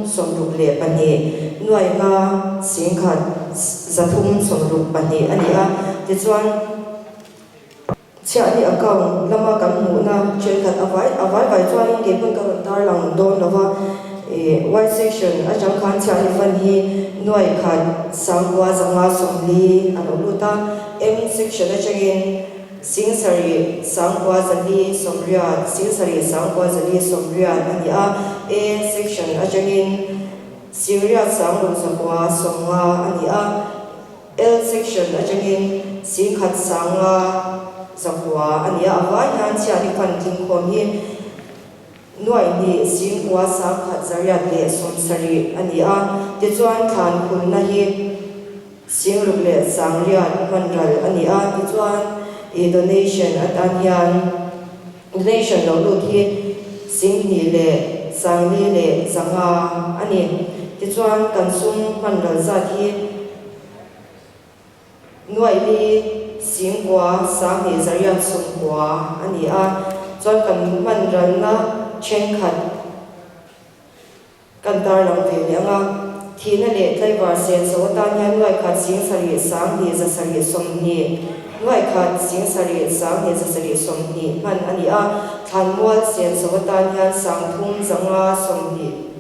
362, nuaih nga 1 362 a ni a, tichuan. Chhiahni account lama kan hmuhna thenkhat a vai a vai vai chuanin kei pawn ka rawn tarlang dawn lo va, ih Y section atang khan chhiahni fund hi nuaih khat 9540 a lo lut a, M section atangin 7 9 480, 7 9 480 a ni a, A section atangin 8 6 9 90 a ni a. L section atangin 10 5 9 a ni a, a vai hian chhiatni fan tlingkhawm hi nuaih hnih 9 1 870 a ni a, tichuan thlan khunna hi 6 leh 8 hman ral a ni a, tichuan i donation atan hian. Donation lo lut hi 10,000 leh 4,500 a ni. Tichuan kan sum hman ral zat hi Nuaili 9,000 2,890 a ni a, chuan kan hman ralna thenkhat kan tarlang ve leh ang a. Thihna leh tlaivar senso atan hian nuaikhat 7,000 720, nuaikhat 7,000 1,720 hman a ni a, thlanmual senso atan hian 3,520.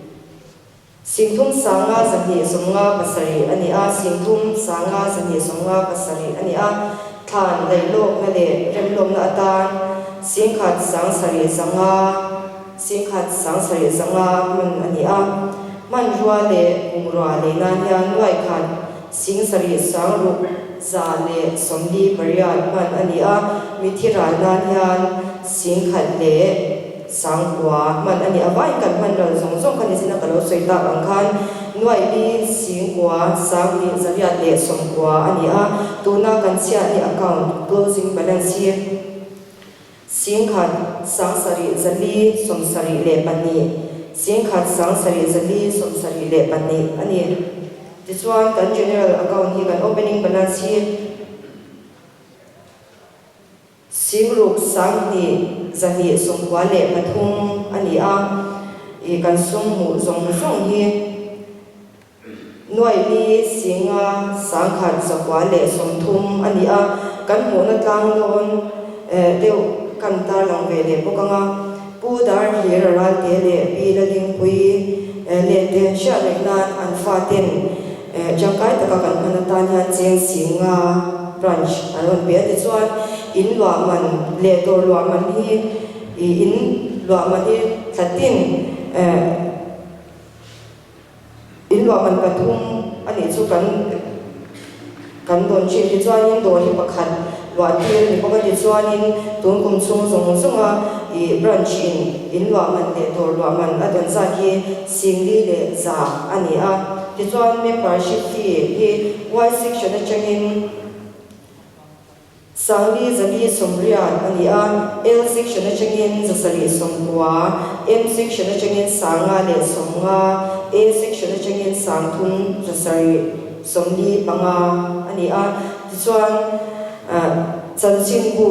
3 500 257 a ni a, 3 500 257 a ni a, thlan lailawkna leh remlawmna atan 1,000 7,500, 1,000 7,500 hman a ni a, hmanrua leh bungrua lei nan hian nuaikhat 7,000 648 hman a ni a, mithi ral nan hian 1,000 leh 9,000 hman a ni. A vaiin kan hman ral zawng zawng kha nichina ka lo sawi tak ang khan nuaili 9,000 2,890 a ni a, tuna kan chhiahni account closing balance hi 1,000 7,472, 1,000 7,472 a ni. Tichuan kan general account hi kan opening balance hi 6,000 293 a ni a, ih kan sum hmuh zawng zawng hi 4,000 5,130 a ni a, kan hmuhna tlang dawn deuh kan tarlang ve leh bawk ang a, Pu Darhlir a Ralte leh Pi Lalingpuii leh te hriat reng nan an faten Tangkai taka kan hman atan hian cheng 5,000 branch an rawn pe a, tichuan in luah man leh dawr luah man hi ih in luah man hi thlatin eh in luah man pathum a nih chu kan kan dawn thin, tichuanin dawr hi pakhat luah tir a ni bawk a, tichuanin tun kum chhung zawng zawnga ih branch in in luah man leh dawr luah man a dawn zat hi 4,100 a ni a, tichuan membership fee hi Y section atangin 4,480 a ni a, L section atangin 790, M section atangin 5,150, A section atangin 3,745 a ni a, tichuan chanchinbu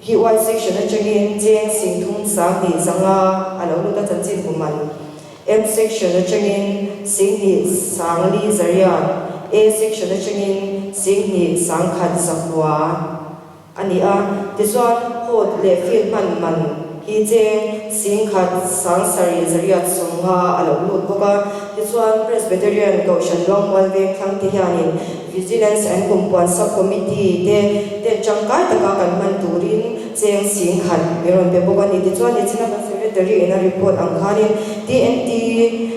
hi Y section atangin cheng 3,200 a lo lut a, chanchinbu man M section atangin 2,400, A section atangin 2,109 a ni a. Tichuan, hall leh field hman man hi cheng 1,790 a lo lut bawk a. Tichuan, Presbyterian Kohhran Luangmual Veng thlang te hianin Vigilance and Kumpuan Sub-Committee te ten tangkai taka kan hman turin cheng 10,000 min rawn pe bawk a ni. Tichuan, nichina kan Secretary in a report ang khanin TNT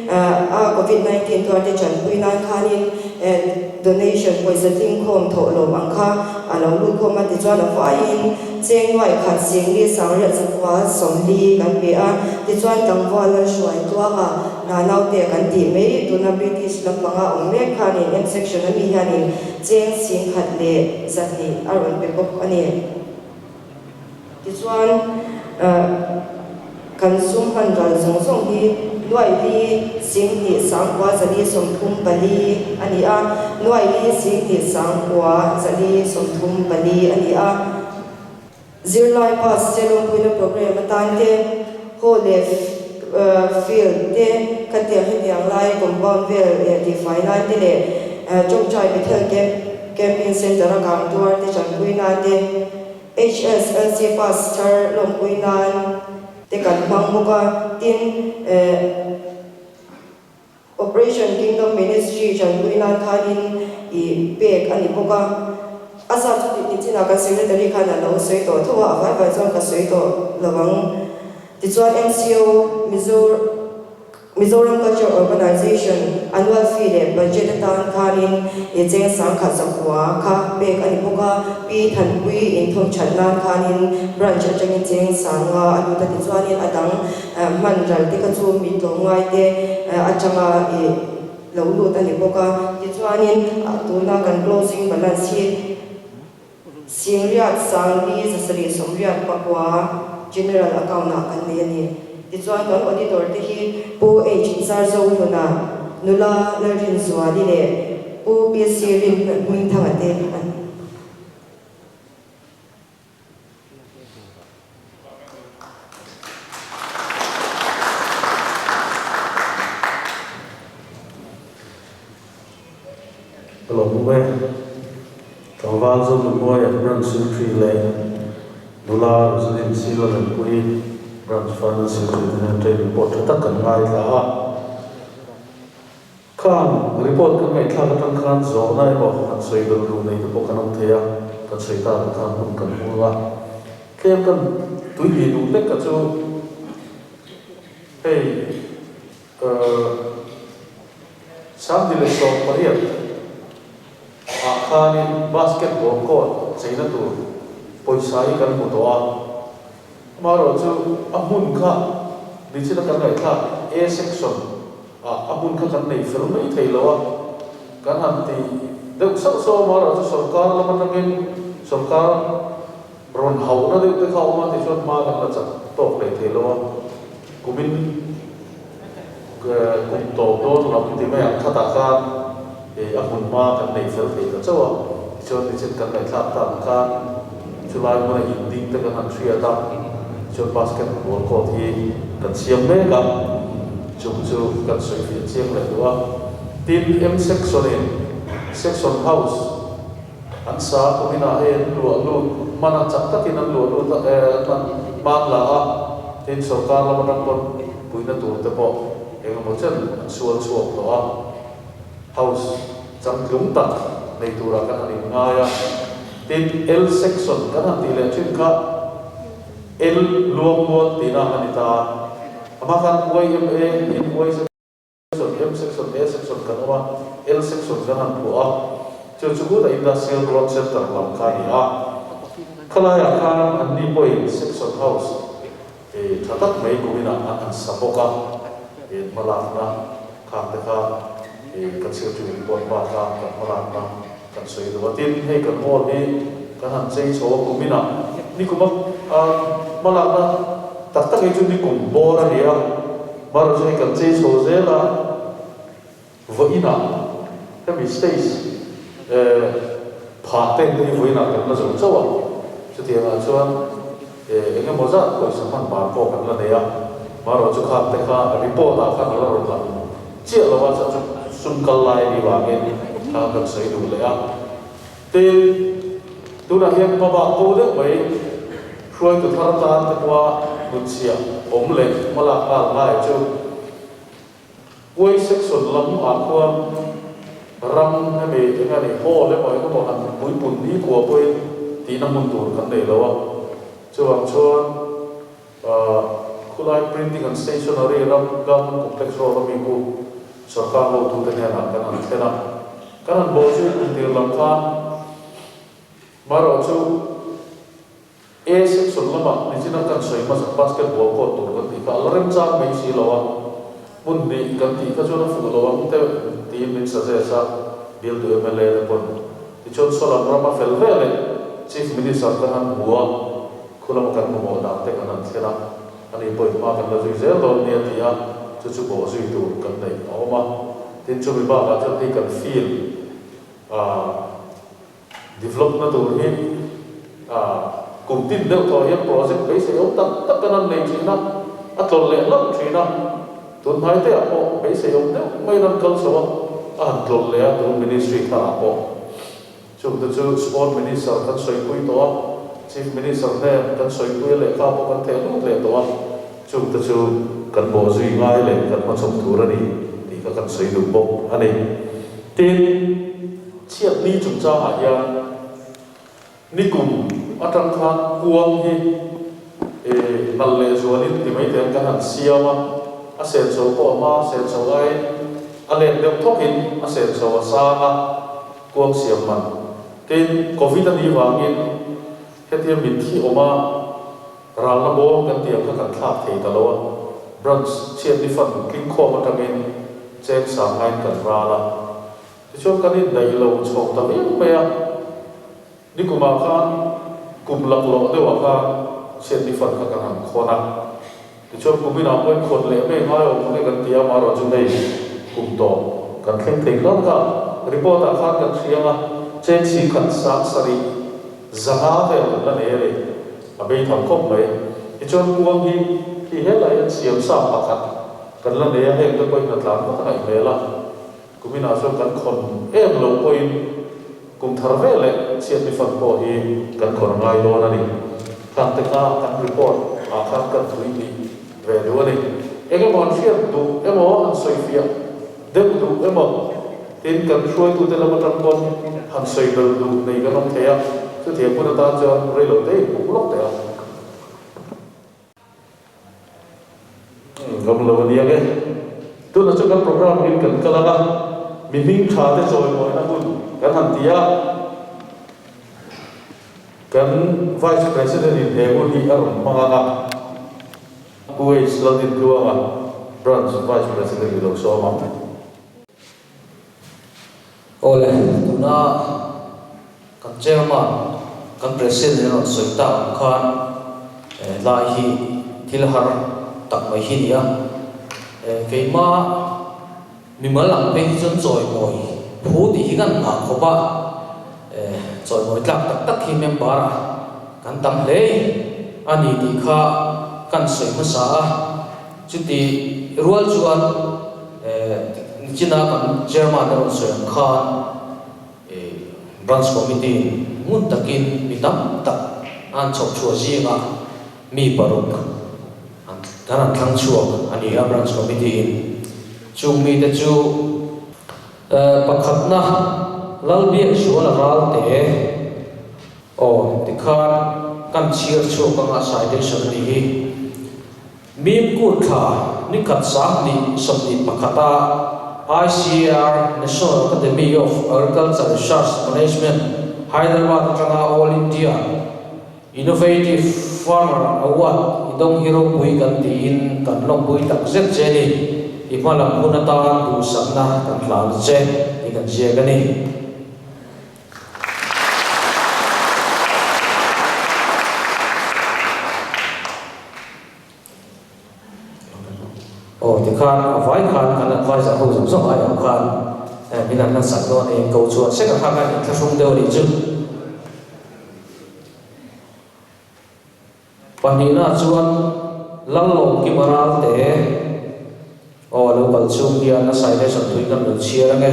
a Covid 19 tuarte tanpui nan khanin donation pawisa tlingkhawm thawh lawm ang kha a lo lut khawm a. Tichuan, a vaiin cheng nuaikhat 4,940 kan pe a. Tichuan, tlangval Lalhruai Tluanga Hna naute kan tih mai tuna British lampanga awm mek khanin M section ami hianin cheng 1,200 a rawn pe bawk a ni. Tichuan kan sum hman ral zawng zawng hi nuaili 2,934 a ni a, nuaili 2,934 a ni a. Zirlai pass te lawmpuina program atan te, hall leh field te khatiang hetiang lai compound vel leh tihfai nan te leh Chawngchai Bethel Camp Camping Centre a kang tuar te tanpui nan te, HSLC pass thar lawmpui nan te kan hmang bawk a, tin Operation Kingdom Ministry tanpui nan khanin i pek a ni bawk a. A zat chu tih nichinah kan Secretary khan a lo sawi tawh tho a, a vai vai chuan ka sawi tawh lo ang. Tichuan MCO, Mizo Mizoram Culture Organisation, annual fee leh budget atan khanin i cheng 1,900 kha pek a ni bawk a. Pi Thanpui inthawm that nan khanin branch atangin cheng 5,000 a lut a, tichuanin a dang Hman ral te kha chu mi tlawmngai te atanga ih lo lut a ni bawk a, tichuanin tuna kan closing balance hi 8,479. General Account ah kan nei a ni. Tichuan kan Auditor te hi Pu H Zarzohluna, Nula Lalrinzuali leh Pu PC Rinhmingthanga te an ni. Ka lo hmu e. Tlangval chu Nunmuaia Branch Secretary leh nula Rosaline Silo Lengpui Branch Finance Secretary te nen train report tha tak kan ngaithla a. Khang report kan ngaihthlak atang khan zawhna emaw han sawi bel duh nei te pawh kan awm thei a, kan sawi ta ang khan hun kan hmu ang a. Tlem kan tui lih duh hlek ka chu hei 2018 ah khanin basketball court cheina tur pawisa hi kan hmu tawh a, amaherawhchu a hmun kha nichina kan ngaihthlak A section ah a hmun kha kan nei fel mai thei lo a, kan han ti deuh sauh sauh a, amaherawhchu sorkar lam atangin sorkar rawn hauhna deuh te kha a awm a tichuan hma kan la chak tawk hlei thei lo a, kumin kum tawp dawn lam ti mai ang khatah khan a hmun hma kan nei fel thei ta chauh a, tichuan nichin kan ngaihthlak tak ang khan chulai hmuna inding te kan han hriat a, tichuan basketball court hi kan siam mek a, chung chu kan sawi fiah chiang leh duh a, tin M section in section house an sa kuminah hei an luah lut hman a chak takin an luah lut a an hman la a, tin sorkar lam atang pawn puihna tur te pawh eng emaw chen an sual chhuak tawh a, house changtlung tak nei turah kan han inngai a, tin L section kan han tih leh thin kha L luangmual tihna a ni ta a, amah khan yma in Y section. Section, M section, A section kan awm a, L section kan han phuah a, chu chu khutah Industrial Growth Centre lam kha a ni a. Khalaiah khan anni pawhin section house tha tak mai kuminah an han sa bawk a, hmalakna khang te kha kan secretary report baka kan hmalakna kan sawi duh a. Tin, hei kan hall hi kan han chei chho a kuminah nikum a hmalakna tak tak hi chu nikum bawr a ni a. Hmar chu hei kan chei chho zel a, vawiinah hemi stage phah te hi vawiinah kan la zo chauh a, chutiangah chuan eng emaw zat pawisa hman bar pawh kan la nei a, hmarawh chu khang te kha report ah khan a la rawn lang chiah lo a, chuan chu sum kal lai a nih vangin kha kan sawi duh leh a. Tin, tunah hian hmabak ko deuh mai hruaitu thar tan te pawha hnutchhiah awm leh hmalak nghal ngai chu Kuai section lam ah khuan ram hemi eng a ni hall emaw eng emaw han puipun ni kua pawhin tihna hmun tur kan nei lo a, chuvang chuan khulai printing and stationery ram Government Complex Road a mi khu sorkar hotute hnenah kan han thlen a. Kan han bawh zui kum tir lam khan marawh chu A section lamah nichina kan sawi hmasa basketball court tur kan tih kha a la remchang mai si lo a, hmun hnih kan tih kha chuan a fuh lo ang deuh tiin min suggest a, bialtu mla te pawn. Tichuan Solam rama fel ve leh Chief Minister kan han hmu a, khu lama kan mamawh dan te kan han thlen a, ani pawhin hma kan la zui zel dawn nia ti a, chu chu bawh zui tur kan neih a awm a. Tin chumi bakah chuan hei kan field develop na tur hi kum tin deuh tawh hian project beisei awm tak tak kan han nei thin a, a tlawlh leh hlauh thin a, tun hnai te ah pawh beisei awm deuh maiin an kal chho a, a han tlawlh leh a tun ministry tharah pawh. Chungte chu Sport Minister kan sawipui tawh a, Chief Minister hnen kan sawipui a lehkha pawh kan theh lut leh tawh a, chungte chu kan bawhzui ngai leh kan hmachhawp tur a ni tih kha kan sawi duh bawk a ni. Tin, chhiatni chungchangah hian nikum atang khan kuang hi nalh leh zualin ti mai te kan han siam a, a senso pawh a hma senso aiin a let deuh thawkin a senso a sang a, Kuang siam man. Tin, Covid a nih vangin hetia mitthi awma ralna bawm kan tih ang kha kan thlak thei ta lo a, branch chhiatni fund tling khawm atangin cheng sang ngain kan ral a. Tichuan kan indaih lo chho ta viau mai a, nikumah khan kum laklawh deuhah khan. Chhiatni fund kha kan han khawn a. Tichuan kuminah pawhin khawn leh mai ngai awm ang e kan ti a, amaherawhchu hei kum tawp kan thleng thei hlauh kha report ah khan kan hriang a, cheng 10 sarih 500 vel kan la nei a ni, a bei tham khawp mai. Tichuan kuang hi khi helai hian siam sa pakhat kan la nei a, heng te pawhin a tlan vak a ngaih hmel a. Kuminah chuan kan khawn em lo pawhin kum thar ve leh chhiatni fan pawh hi kan khawn a ngai dawn a ni. Khang te kha kan report ah khan kan thui hnih ve duh a ni. Eng emaw an hriat duh emaw an sawifiah deuh duh emaw tin kan hruaitute lam atang pawn han sawi bel duh nei kan awm thei a, chutiang hun atan chuan reilo te in buk lawk teh ang. Ngam lo a niang e. Tunah chu kan program in kan kal ang a, mi hming tha te chawimawina hun kan han ti a, kan Vice President in he hun hi a rawn hmang ang a, Pu H Lalnintluanga Branch Vice President i lo sawm ang. Awle, tuna kan Chairman, kan President in a rawn sawi tak ang khan lai hi thil har tak mai hi a ni a. Keima mimal ang phei hi chuan chawimawi phu tih hi kan nghah khawp a, chawimawi tlak tak tak hi member ah kan tam hle a ni tih kha kan sawi hmasa a. Chuti rual chuan nichina kan Chairman a rawn sawi ang khan Branch Committee in ngun takin mi tam tak an chhawp chhuah zingah mi paruk an kan an thlang chhuak a ni a Branch Committee in. Chung mite chu pakhatna Lalbiakzuala Ralte, aw tikhan kan chhiar chhuak anga citation a nih hi. Mimkut thla nikhat 2021 a ICAR National Academy of Agriculture Research Management, Hyderabad atanga All India Innovative Farmer Award i dawng hi ropui kan tiin kan lawmpui tak zet che ni. I hmalam hun atan duhsakna kan hlan che tih kan ziak a ni. Aw tikhan a vai khan kan advisor ho zawng zawng ai ang khan min an hlansak dawn a inko chuan sek a kha khan inthlahrung deuh a nih chu. Pahnihna chuan Lallawmkima Ralte aw a lo kal chhung hian a citation tui kan lo chhiar ange.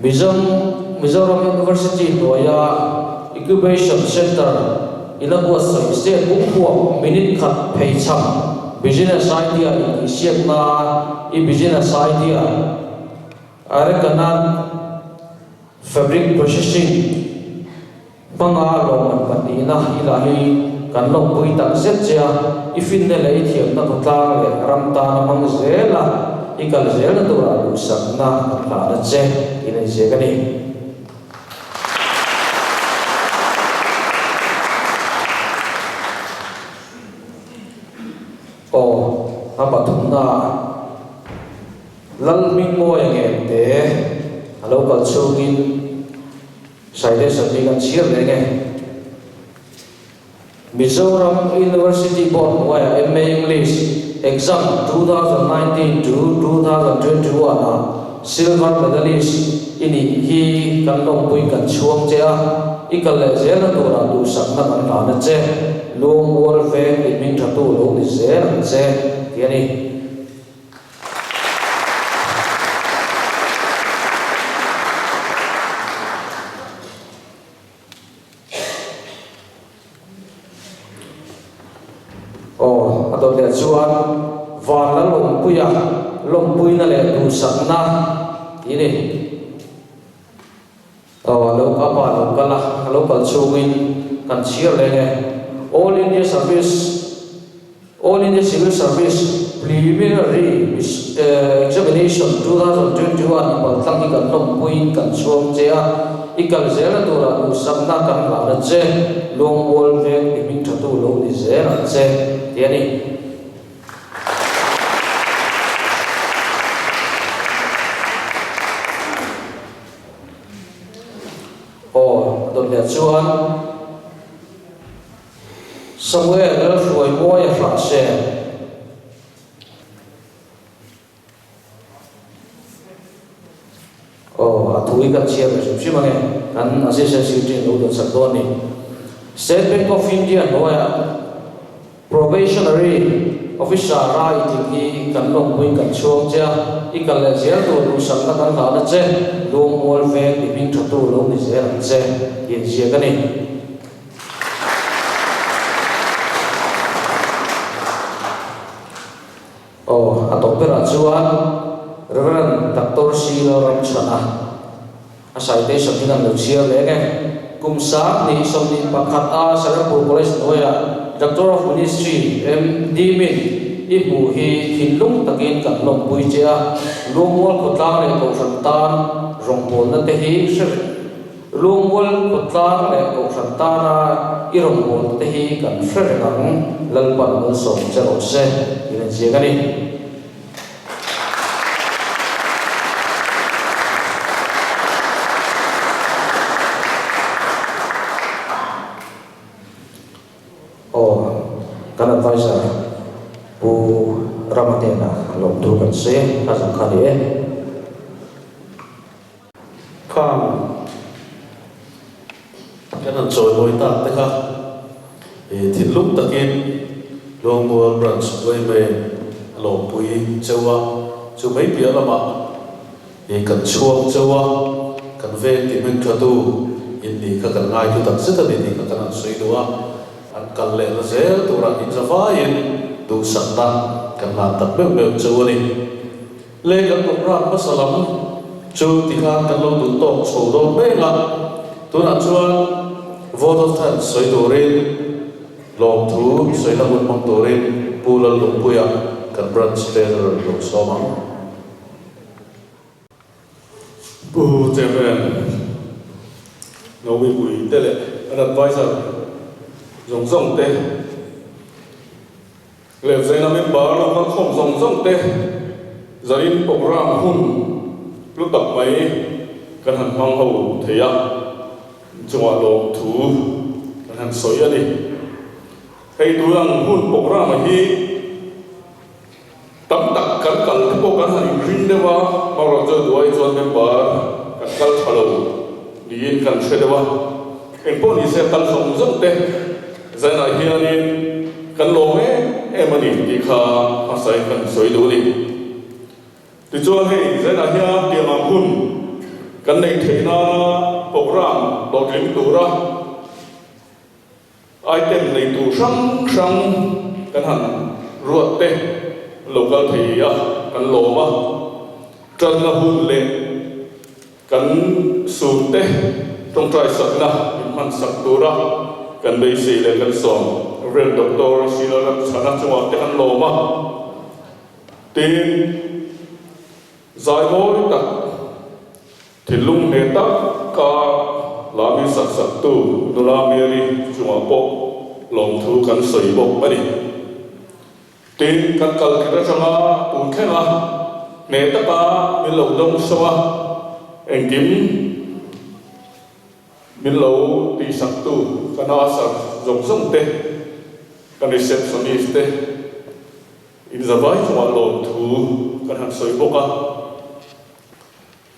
Mizo Mizoram University hnuaia Incubation Centre ina buatsaih state pumpuak minute khat pheichham business idea intihsiakna i business idea Arecanut Fabric Processing Hmanga lawmman pahnihna i lah hi kan lawmpui tak zet che a, i finna leh i thiamna khawtlang leh ram tana hmang zel a, i kal zelna turah duhsakna kan hlahna che tiin a inziak a ni. Aw, a pathumna ah Lalhmingmawia Ngente a lo kal chhungin, Citation hi kan chhiar leh nge? Mizoram University Board hnuaiah MA English Exam 2019 to 2021 ah Silver Medalist i nih hi kan lawmpui kan chhuang che a, i kal leh zelna turah duhsakna kan hlan a che, Luangmual veng i hmingthatu lo ni zel ang che ti a ni. Aw, a dawt leh chuan van la lawmpuia lawmpuina leh duhsakna tih a ni. Aw, a lo ka pa lo kal a, ka lo kal chhungin kan chhiar leng e. All India Service All India Civil Service Preliminary Examination 2021 i paltlang hi kan hlawmpuiin kan chhuang che a, i kal zelna turah duhsakna kan hlan a che, Luangmual veng i hming thatu lo ni zel ang che, ti a ni. Aw, a dawt leh chuan. Samuel Lalhruaimuaia Hrahsel. Aw, a thu hi kan chhiar ve hrim hrim ange, kan Assistant Secretary lo dawn sak dawn ni. State Bank of India hnuaiah Probationary Officer a i tling hi kan lawmpuiin kan chhuang che a, i kal leh zel tur duhsakna kan hlahna che, lungmual veng ti hming thatu lo ni zel ang che, inziak a ni. Aw, a tawp berah chuan Rev. Doctor C. Lalramchhana a citation hi kan lo chhiar leh nge. Kum 2021 a Sarangpur College hnuaiah Doctor of Ministry, MD, min i hmuh hi thinlung takin kan lawmpui che a, Lungmual khawtlang leh Kohhran tan rawngbawlna te hi hre reng. Lungmual khawtlang leh Kohhran tana i rawngbawlna te hi kan hre reng ang, Lalpan malsawm che rawh se, tih an ziak a ni. Aw, kan adviser Pu Rama hnenah lawmthu kan sawi a, a zang kha a ni e. Khang kan han chawimawi tak te kha thinlung takin Luangmual Branch Uaime a lawmpui cheu a, chu mai piah lamah kan chhuak cheu a, kan veng ti hming thatu in nih kha kan ngaihlu tak zet a ni tih kha kan han sawi duh a, an kal leh la zel turah inzavaiin duhsakna kan hlan tak meuh meuh cheu a ni. Le kan program hmasa lam chu tikhan kan lo duh tawk chho dawn mek a, tunah chuan vote of thanks sawi turin lawmthu sawina hun hmang turin Pu Lallungpuia kan branch treasurer lo sawm ang. Pu Chairman, Ngawipui te leh an adviser zawng zawng te, Lehzaina member lo kal khawm zawng zawng te zarin programme hun hlu tak mai kan han hmang ho thei a, chungah lawmthu kan han sawi a ni. Hei tun ang hun programme hi tam tak kan kal te pawh kan han inring deuh a, amaherawhchu duai chuan member kan kal tha lo niin kan hre deuh a, engpawh ni se kal zawng zawng te Zanah hianin kan lawm em em a ni tih kha hmasain kan sawi duh a ni. Tichuan hei zanah hian tiang ang hun kan neih theih nana programme hlawhtling tura item nei tur hrang hrang kan han ruat te lo kal thei a, kan lawm a. Tanna hun leh Kan sulte tawngtai sakna min hman sak tura kan beisei leh kan sawm Rev Doctor Sheila Ramchhana chungah te kan lawm a, tin zai mawi tak, thinlung hneh tak ka hla min sak saktu Nula Mary chungah pawh lawmthu kan sawi bawk a ni. Tin, kan kal kher atanga tun thleng a, hneh taka min lo dawng sawng a, engkim min lo tihsaktu ka nurser zawng zawng te, ka receptionist te inzavai chungah lawmthu kan han sawi bawk a.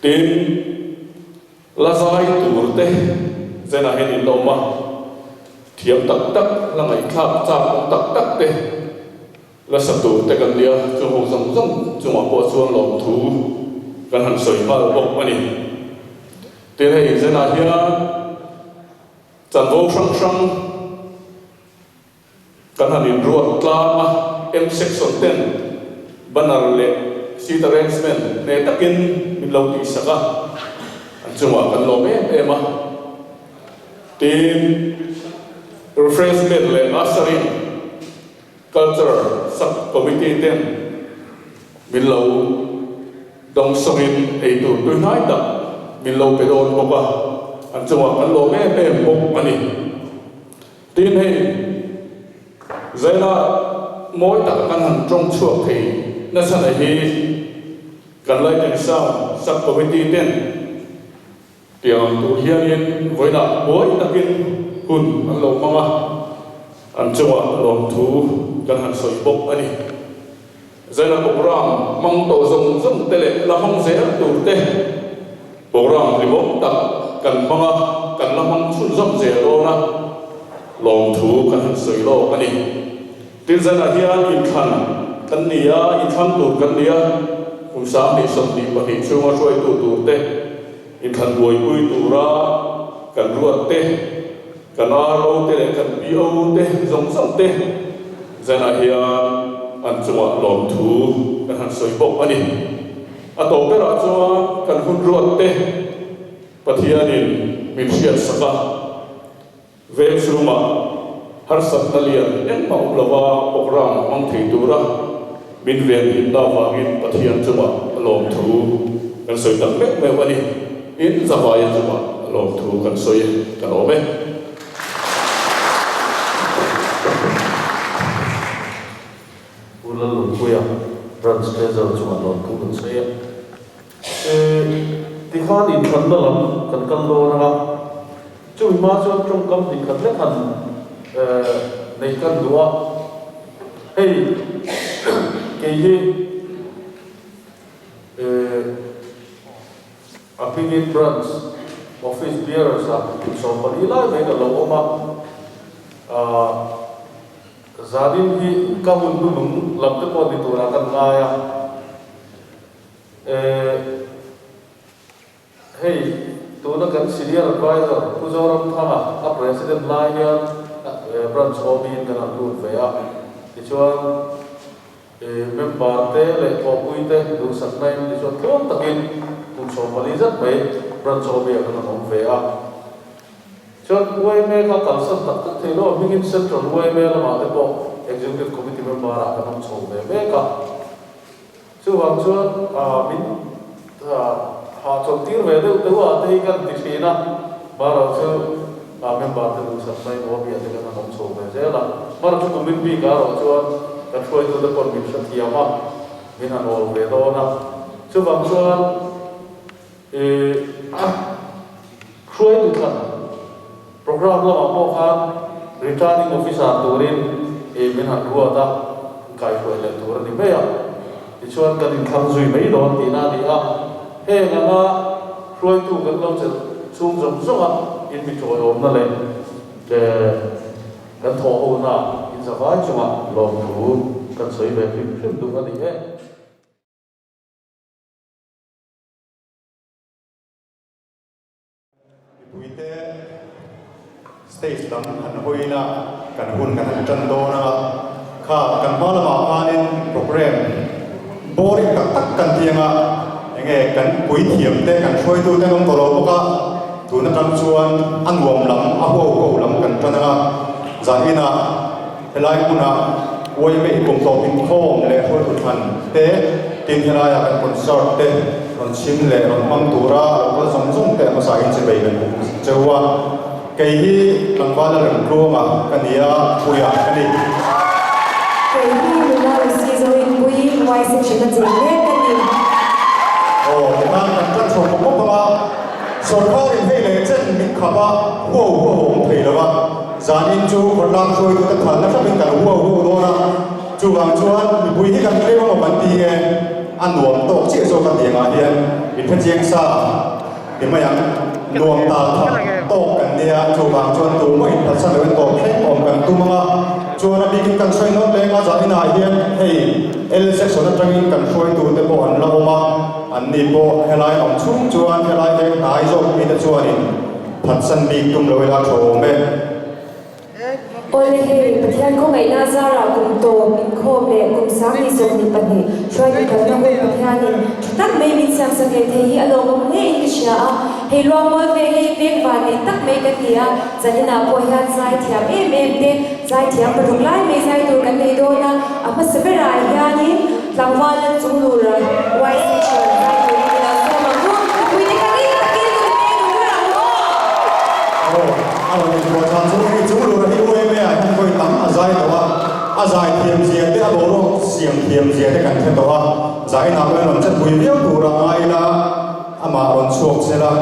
Tin, la zai tur te zenah hian in la awm a, thiam tak tak, la ngaihthlak chak awm tak tak te la sa tur te kan nia, chu ho zawng zawng chungah pawh chuan lawmthu kan han sawi nghal bawk a ni. Tin, hei zenah hian chanvo hrang hrang Kan han inruat tlang a, M section ten banner leh seat arrangement hneh takin min lo tihsak a, an chungah kan lawm em em a. Tin, refreshment leh ushering culture sub committee ten min lo dawngsawngin eitur tuihnai tak min lo pe dawn bawk a, an chungah kan lawm em em bawk a ni. Tin hei, Zaina mawi taka kan han tawng chhuak thei nasa na hi kan Light and Sound Sub Committee ten tiang ang tur hianin vawiinah mawi takin hun an lo hmang a. An chungah lawmthu kan han sawi bawk a ni. Zaina program hmang tawh zawng zawng te leh la hmang zel tur te program hlimawm tak kan hmang a, kan la hmang chhunzawm zel dawn a, lawmthu kan han sawi lawk a ni. Tin zanah hian inthlan kan ni a, inthlang tur kan ni a, kum 2022 chhunga hruaitu tur te, inthlan buaipui tura kan ruat te, Kan RO te leh kan PO te zawng zawng te zanah hian an chungah lawmthu kan han sawi bawk a ni. A tawp berah chuan kan hun ruat te Pathianin min hriatsak a, veng chhungah harsatna lian engmah awm lova program hmang thei tura min venhimna avangin Pathian chungah lawmthu kan sawi tak meuh meuh a ni. In zavaia chungah lawmthu kan sawi e, ka lawm e. Pu Lalnunpuia, Branch Treasurer chungah lawmthu kan sawi e. Tikhan inthlanna lam kan kal dawn anga, chumi hma chuan tawngkam hnih khat lek han neih kan duh a. Hei kei hi A hmingin Branch Office Bearers ah 14 lai mai ka lo awm a, zanin hi ka hun hnuhnung lam te pawh ni turah kan ngai a, hei tuna kan Senior Advisor Pu Zoramthanga a President lai hian Branch OB in kan han lut ve a, tichuan Member te leh thawhpui te duhsakna in tichuan tluang takin kum 14 zat mai branch OB ah khan an awm ve a. Chuan yma kha kalsan tak tak thei lo a, hmingin Central yma lamah te pawh Executive Committee member ah kan awm chho ve mek a. Chuvang chuan min hahchawlh tir ve deuh deuh ah te hi kan ti thin a, Baro chu member te duhsakna in OB ah te khan an awm chho ve zel a. Baro chu kumin bik ah erawh chuan kan hruaitute pawn min hrethiam a, min han awl ve dawn a. Chuvang chuan hruaitu thlan program lamah pawh khan returning officer turin min han ruat a, kaihruai leh tur a ni mai a. Tichuan kan inthlang zui mai dawn tihna a ni a, heng anga hruaitu kan lo chelh chhung zawng zawng a, in mi tawiawmna leh kan thawhhona inzavai chunga lawmthu kan sawi ve hrim hrim duh a ni e. Mipuite stage lam han hawi ila kan hun kan han tan dawn a, kha kan hma lamah khanin program boring tak tak kan ti anga enge kan puithiam te kan hruaitu te an awm tawh lo bawk a, tun atang chuan a nuam lam a huau huau lam kan tan anga zan inah Helai hmuna yma kum tawp inkhawm leh hruaitu thlan te, tin helaia kan concert te rawn chhim leh rawn hmang tura lo kal zawng zawng te hmasa in chibei kan buk cheu a. Kei hi tlangval a rem tluanga ka ni a, puia ka ni. Kei hi nula Lucy Zoinpui Y section a chei mek ka ni. Aw, tikhan kan tan chho pawp pawp ang a, sawrkarin hei leh chen min khap a, huau huau a awm thei lo a. Zanin chu khawtlang hruaitute phalna hrapin kan huau huau dawn a, chuvang chuan mipui hi kan tlem amaw kan ti nge a nuam tawk chiah zawk a tiangah hian min hre chiang sa ti mai ang. Nuam tal tha tawk kan nia, chuvang chuan tumah inphatsan loin tawp thleng awm kan tum ang a, chuan a bikin kan sawi nawn leng a, zaninah hian hei L section atangin kan hruaitute pawh an la awm a, anni pawh helai awm chhung chuan helai veng hnai zawk mite chuanin Phatsan bik tum lo ila tha awm e. Awle hei, Pathian khawngaihna zarah kum tawp inkhawm leh kum 2022 hruaitu kalna hun Pathianin tha tak mai min siamsak leh thei hi a lawmawm hle in ka hria a. Hei Luangmual veng hi veng van nei tak mai kan ni a, zaninah pawh hian zai thiam em em te, zai thiam paruk lai mai zai tur kan nei dawn a, a hmasa berah hianin tlangval lal chunglur Y section zai turin i lo sawm ang u. Mipuite kha ring takin kan peng duh ber ang u aw! Aw, a rawn inpawh chhan chu hei chunglur hi UMA ah hian vawi tam a zai tawh a, a zai thiam zia te a boruak siam thiam zia te kan hre tawh a, zainah pawh hian rawn che pui viau tur a ngai ila amah rawn chhuak sela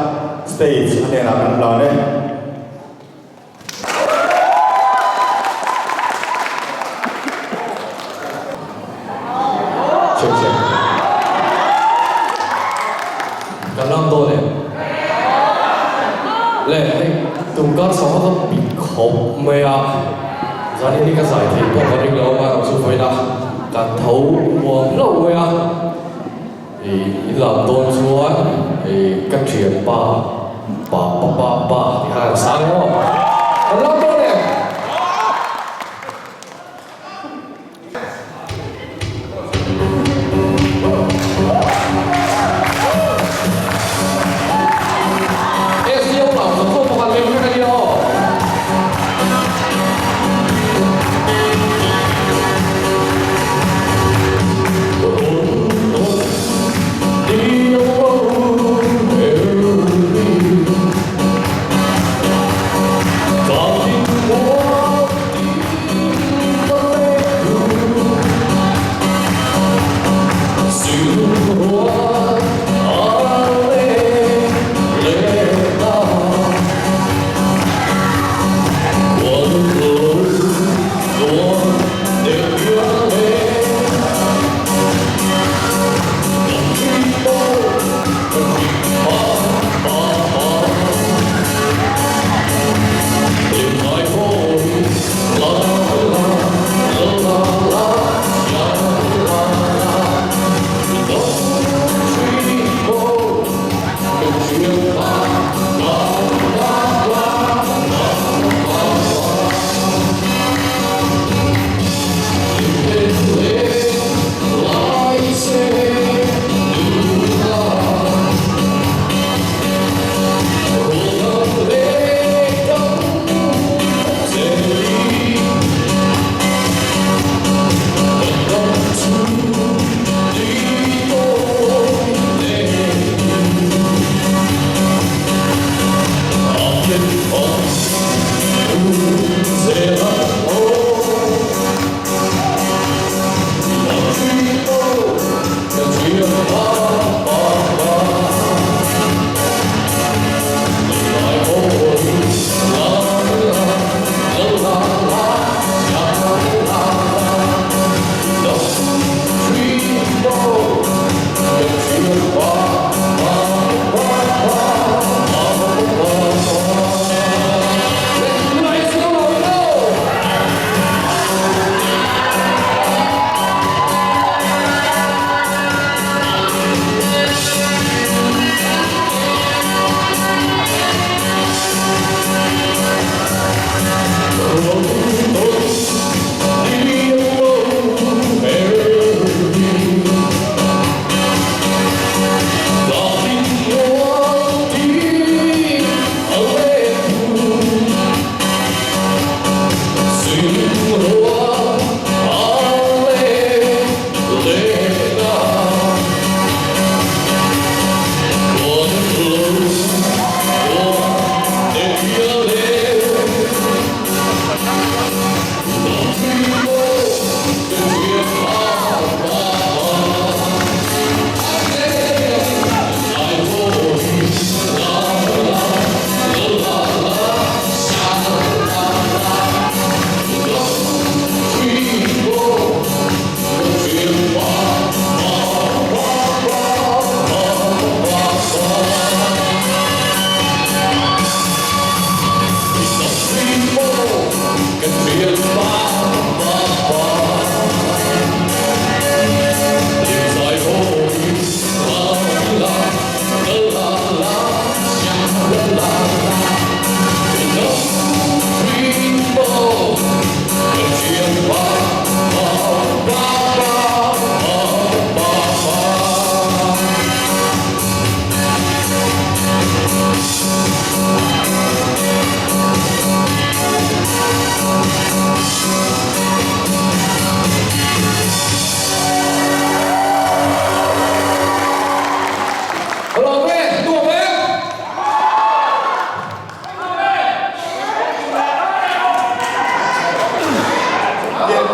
stage a hnenah kan hlan e. Le hei tumkar chho kha ka pit khawp mai a, zanin hi ka zai thei pawh ka ring lo a, amaherawh chu vawiin a kan tho muam hlauh mai a, ih in lam dawn chuan ih ka thianpa pa pa pa pa tih kha kan sang emaw kan lam dawn em?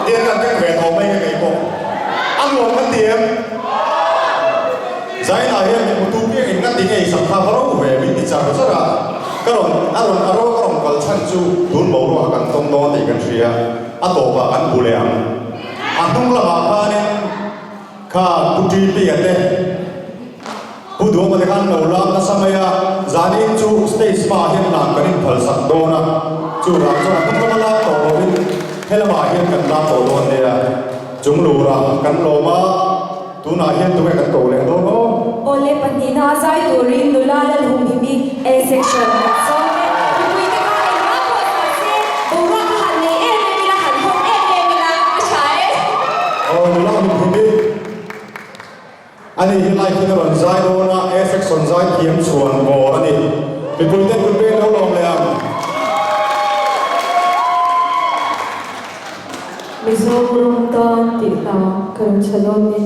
Tiang kan keng ve tawh mai ka kei pawh a nuam kan ti em? Zainah hian min hmutu piang in nga ti ngei sak kha va ro ve min ti char char a, ka rawn a rawn a ro ka rawn kal chhan chu tun boruak a kan tawng dawn tih kan hria, a tawpah kan bu leh ang. A hnung lamah khanin kha Pu TP-a te, Pu Duama. Chhuma te khan lo lam nasa mai a, zanin chu stage hmaah hian lam kan inphal sak dawn a, chuvang chuan a hnung lama lam tawh lovin helamah hian kan lam tawh dawn nia. Chung lura kan lawm a, tunah hian tunge kan ko leh dawn aw? Awle pahnihna a zai turin nula Lalhumhimi A section kan sawm e. Mipuite kha engmah pawh sawi se, boruak kha han nei em em ila, han hawng em em ila, a tha e. Aw nula Humhimi, ani hi live in a rawn zai dawn a, A section zai thiam chhuan bawr a ni. Mipuite kut peng lo lawm leh ang. Mizoram tan tih hla ka rawn chha dawn ni.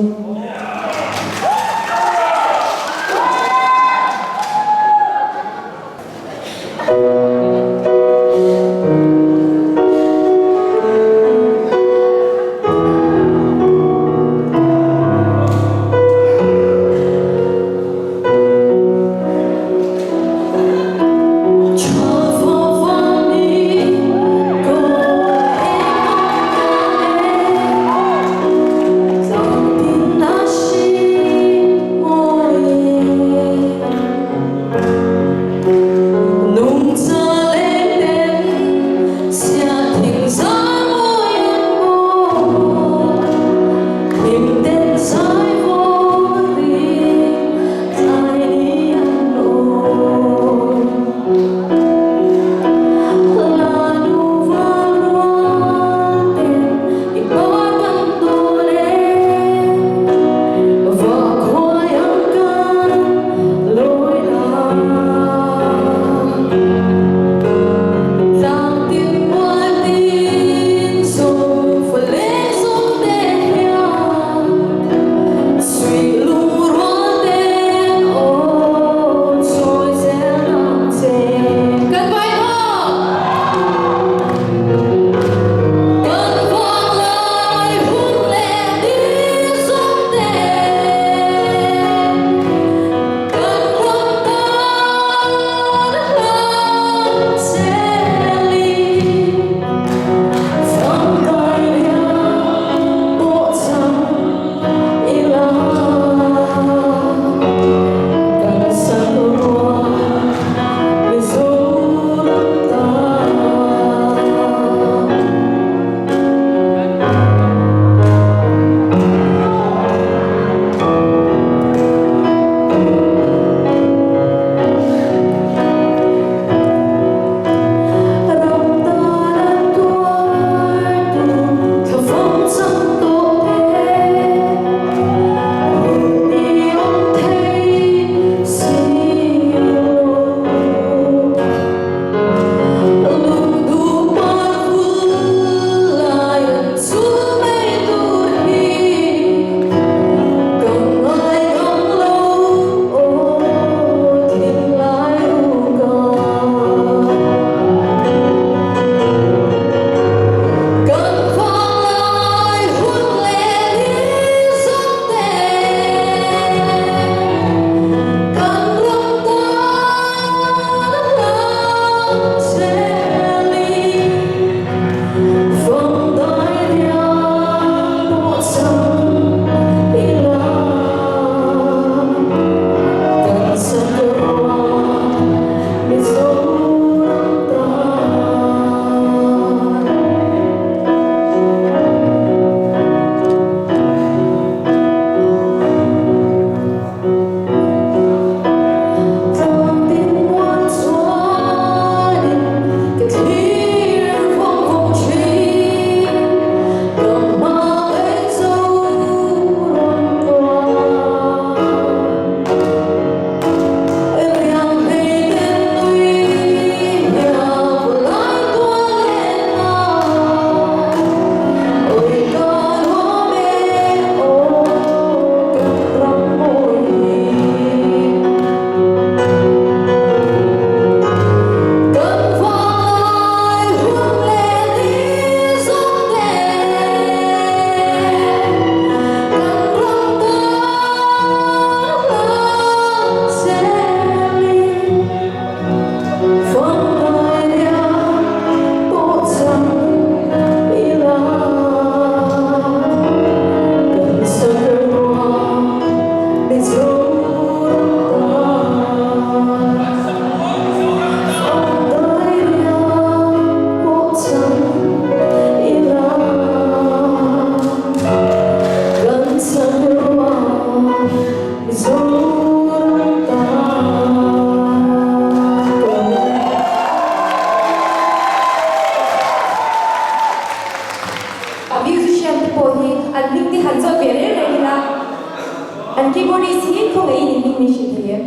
An keyboardist hi khawngaihin in hming min hrilh thei em?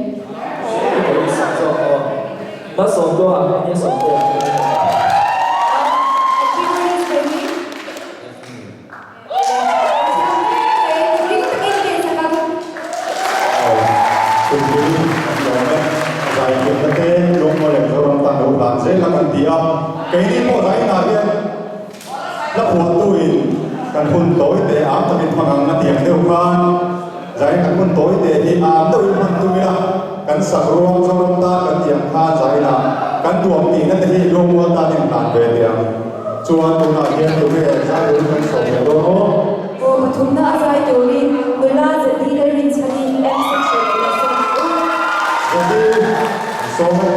Keyboardist zawk aw. Malsawmtluanga enge Sawmtea? An keyboardist ber hi? Thiam hle mai, ring takin ka insak ang. Aw, Tumpui an lawm e. Zaithiamna te lungmaw leh Zoram tan lo hlan zel a kan ti a, keini pawh zainah hian hla phuahtuin kan hun tawi teh am takin hmang ang a tiang deuh khan zai kan hun tawi teh hi am deuhin hman tum ila kan sak ruang Zoram tan kan ti ang khan zainah kan duam tihna te hi lungmual tan inhlan ve teh ang. Chuan tunah hian tunge zai turin kan sawm leh dawn aw? Aw pathumna a zai turin nula Zadi Lalrinchhani M section ila sawm ang u. Zadi, an sawm e.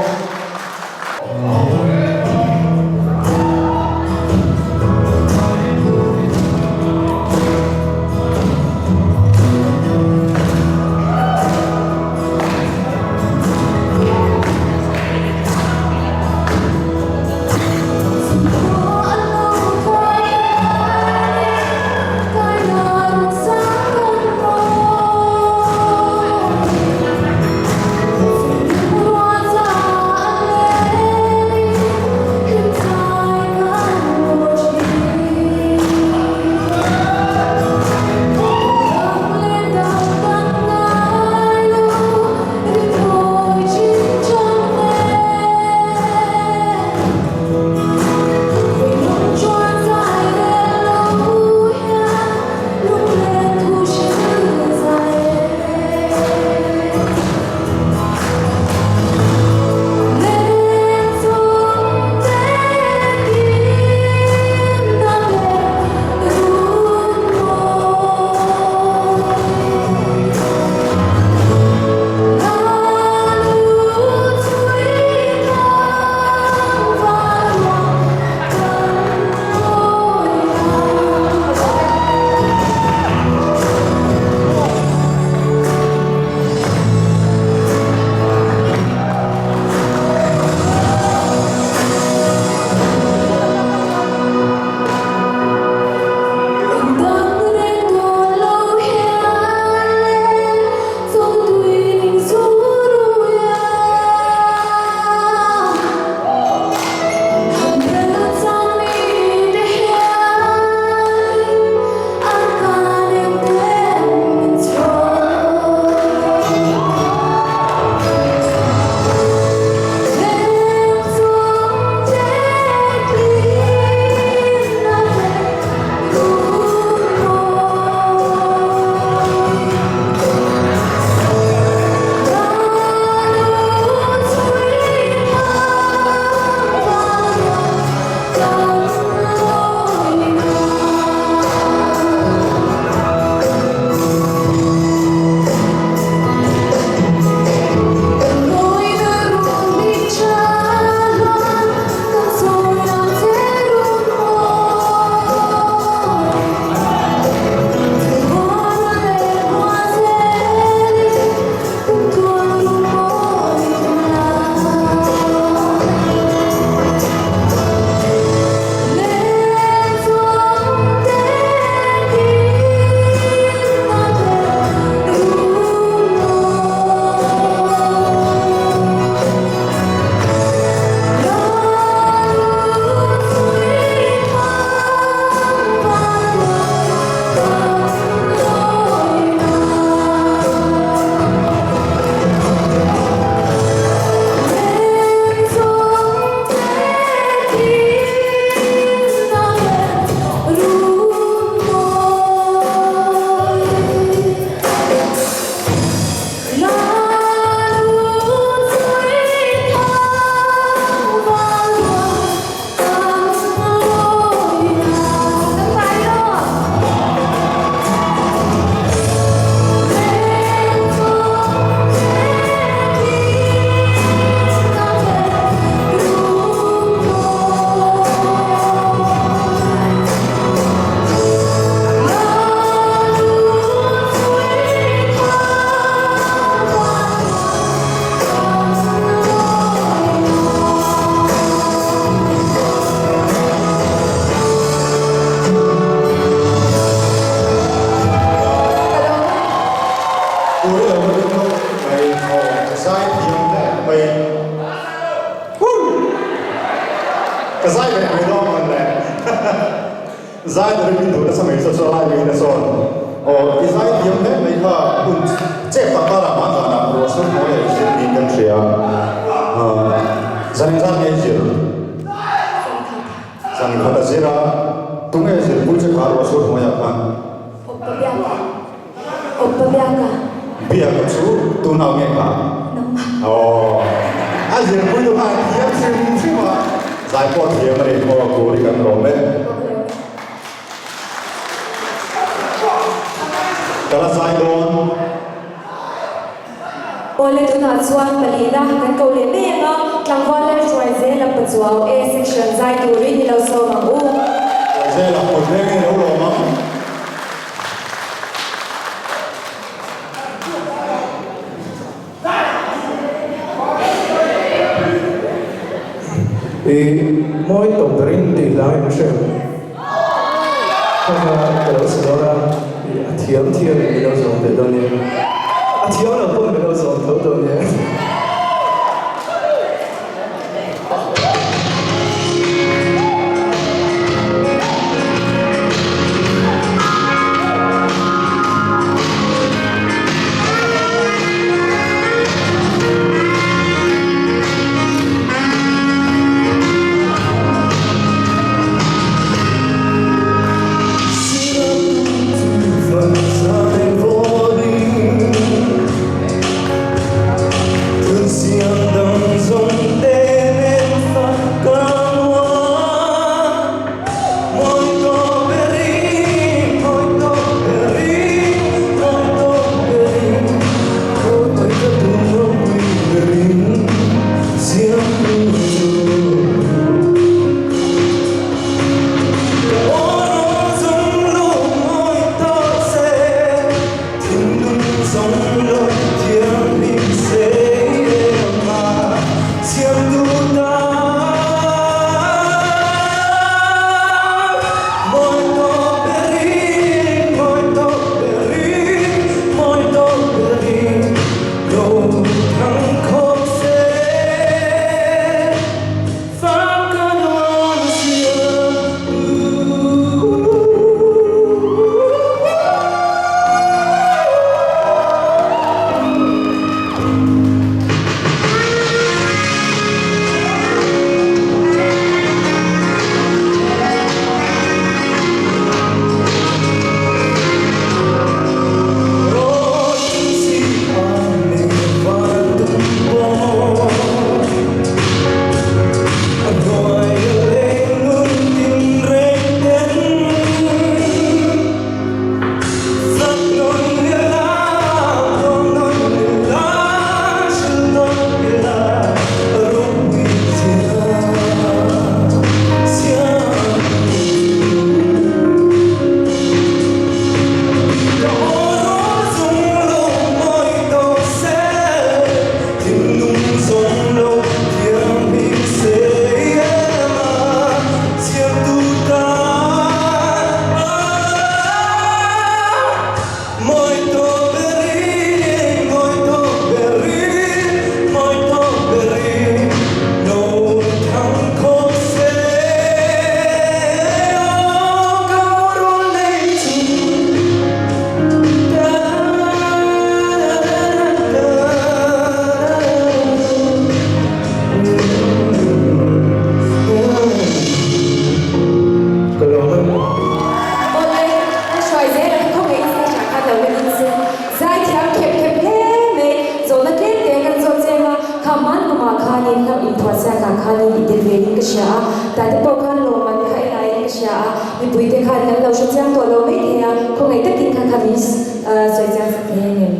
Kuri lo ka ring khawp mai. Aw zai thiam hle mai. Woo! Ka zai ve mai dawn man le. Zai turin min duh nasa mai saw saw lai vein a sawn. Aw i zai thiam hle mai kha hun chep tak karah hmanzanah ruah sur hnuai ah i zir niin kan hria. Zan zan nge i zir? Zan khat a zir a, tunge zirpui che kha ruah sur hnuaiah khan? Awpa Biaka. Awpa Biaka. Biaka chu tunau nge kha? Nangmah. Aw, a zirpui tu kha a thiam hrim hrim a, zai pawh a thiam a ni. Aw, Kuri kan lawm e. Ka la zai dawn. Awle tunah chuan palihna kan ko leh mai ang a, tlangval lal hruai zel a pachuau A section zai turin i lo sawm ang u. Hruai zel a kut vengin i lo lawm ang. I mawi tawp berin tih hla in hre ang. Kha kha ka lo sa dawn a, a thiam thiam in mi lo zawm ve dawn nia. A thiam lo pawn mi lo zawm tho dawn nia. Awle, ka hruai zel ang khaw ngei stage ah khan lo la ding se. Zai thiam khep khep hle mai, zawhna tlem te kan zawt cheng a, kha hman kumah khanin hlauh inthuahsiak ah khanin i tel ve in ka hria a, tlai te pawh khan lawmman kha i lai in ka hria a, mipui te khan kan lo hre chiang tawh lo mai thei a, khaw ngei takin kha kha min sawi chiang sak thei ang em?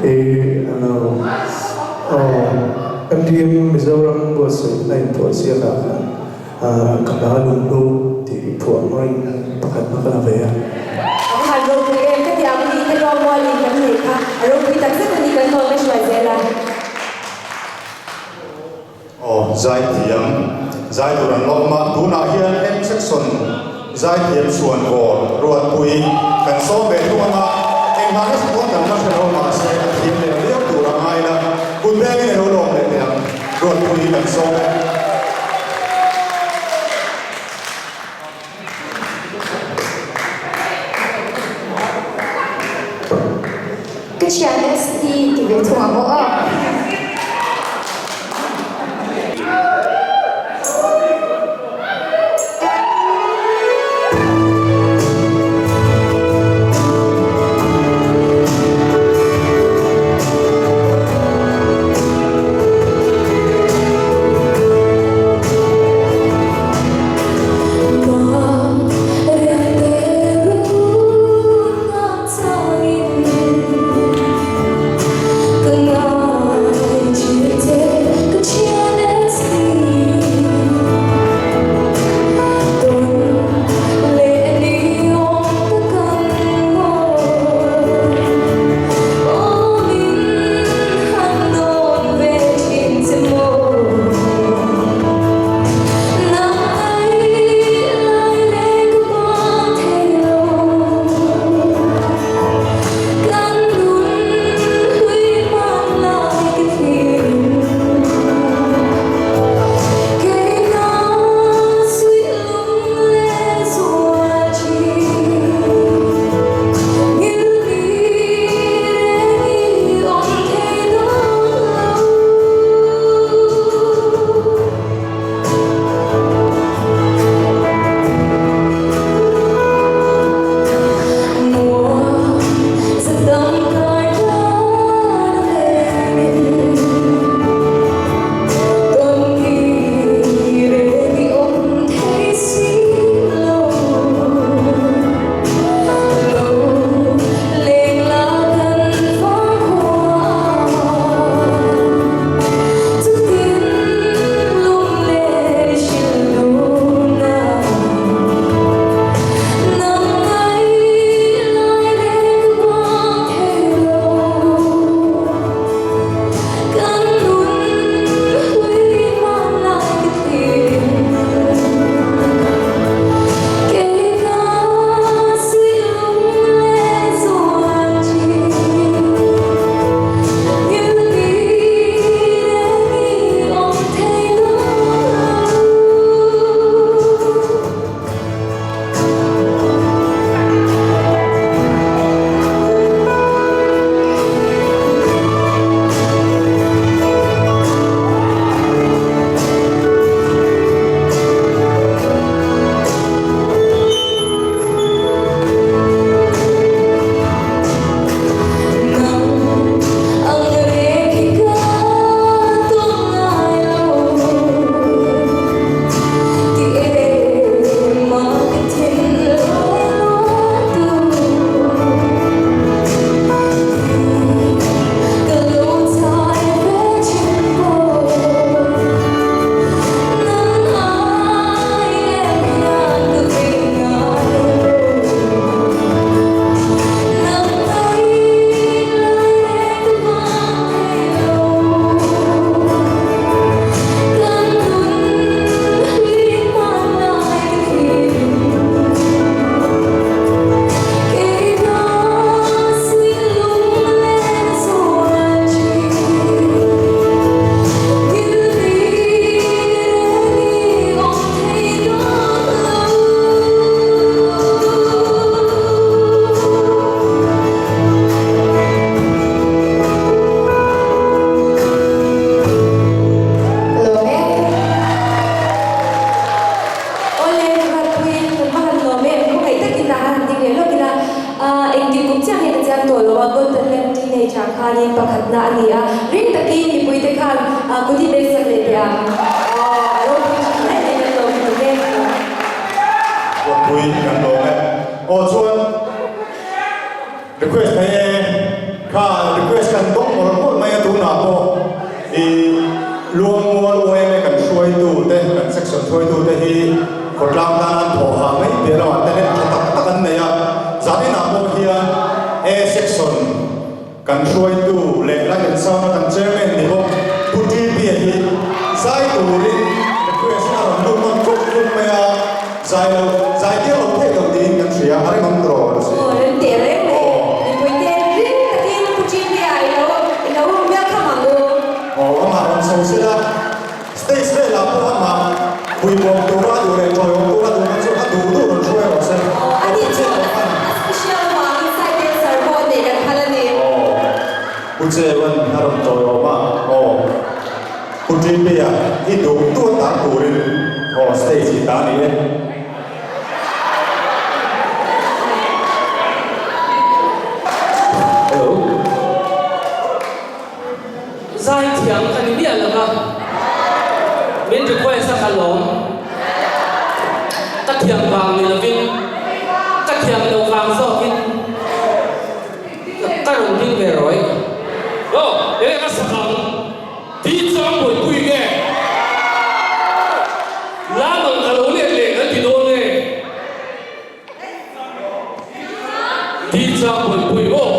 I ano aw MDM Mizoram buatsaih a inthuahsiak ah khan Ka hla lunglu tih phuah hmangin pakhat na ka la ve a. A va han ropui em? Ka tiang mi te ruangmualin kan neih kha a ropui tak zet a ni kan lawm e hruai zel a. Aw zaithiam zai tur an lawm a, tunah hian M section zaithiam chhuan vawn Ruatpui kan sawm ve thung ang a, engvanga support kan la hre lo. turin kan sawm e. Ka thian ST ti ve thung ang aw aw. Awle, Ruatpui, kan va han lawm em? Khawngaih takin a han ding leh lawk ila, engtik kum chiah nge ka chiang tawh lo a, Golden Lamp Teenage ah khanin pakhatna a ni a, ring takin mipuite khan kut hi beng sak leh teh ang. Aw, a ropui thin hle mai kan lawm lutuk e. Ruatpui, kan lawm e. Aw chuan request thei e, kha request kan dawng mawlh mawlh mai a tunah pawh i Luangmual YMA kan hruaitu te, kan section hruaitu te hi khawtlang tan an thawh ha mai piah lamah talent tha tak tak an nei a, zaninah pawh hian A section kan hruaitu leh Light and Sound a kan chairman ni bawk Pu TP a hi zai turin request a rawn lut nawn tluk tluk mai a. Zai lo, zai tir lo theih lo tiin kan hria, a ring awm tawh a si. Aw, rem teh reng mai. Mipuite ring takin Pu Jimmy-a i lo, i lo welcome ang u. Aw, amah rawn chho sela, Puibawm tura a duh leh tawiawm tura duhna chu a duh duh rawn hruai rawh se. Aw, ani chu a special vangin side dancer pawh neih kan phal a ni. Aw, Pu Chevan a rawn tawiawm a, aw, Pu Ṭipi-a i duh duh a tan turin aw stage i ta a ni e. Hello. Zaithiam ka ni miah lo va, min request a ka lawm. Ka thiam vang ni lovin, ka thiam loh vang zawkin ka rawn ding ve rawih. Aw, enge ka sak ang? Tih chuan buaipui nge? Lam ang ka lo let leh kan ti dawn nge? Tih chuan buaipui maw?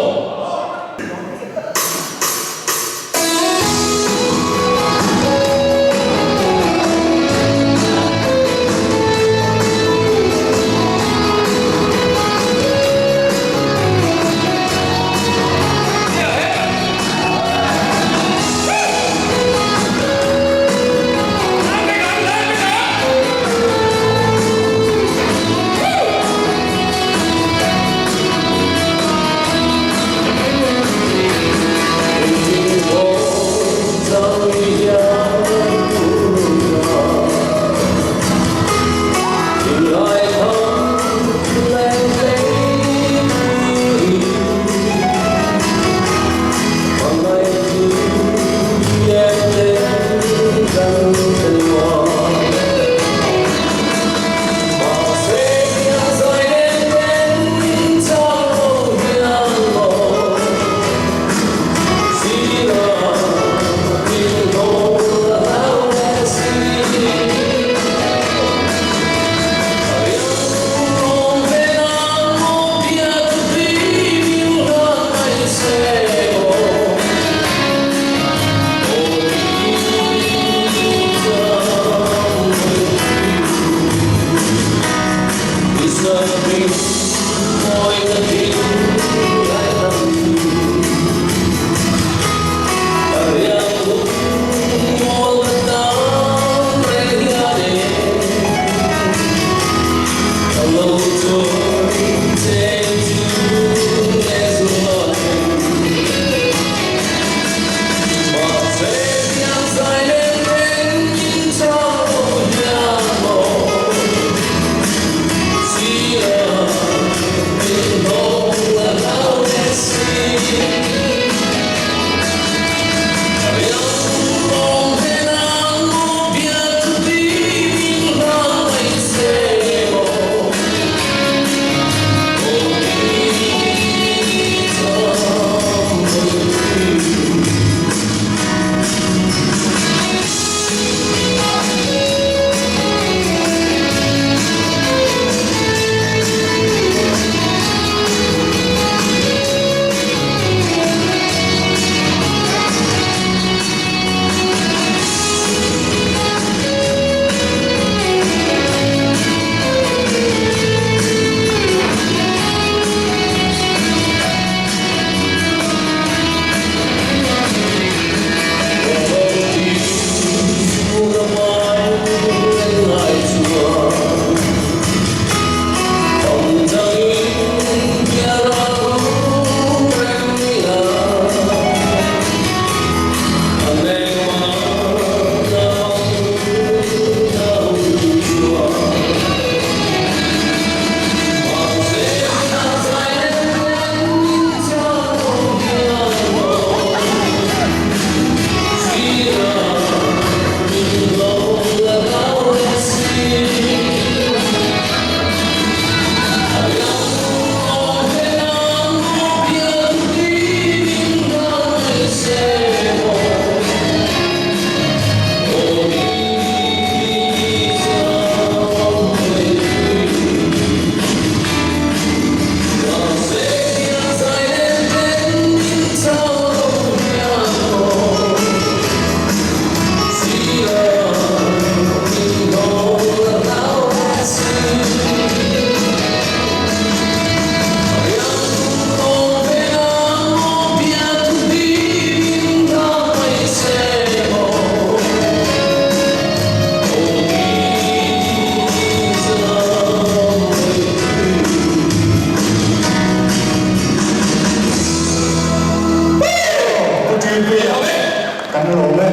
Kan lawm e.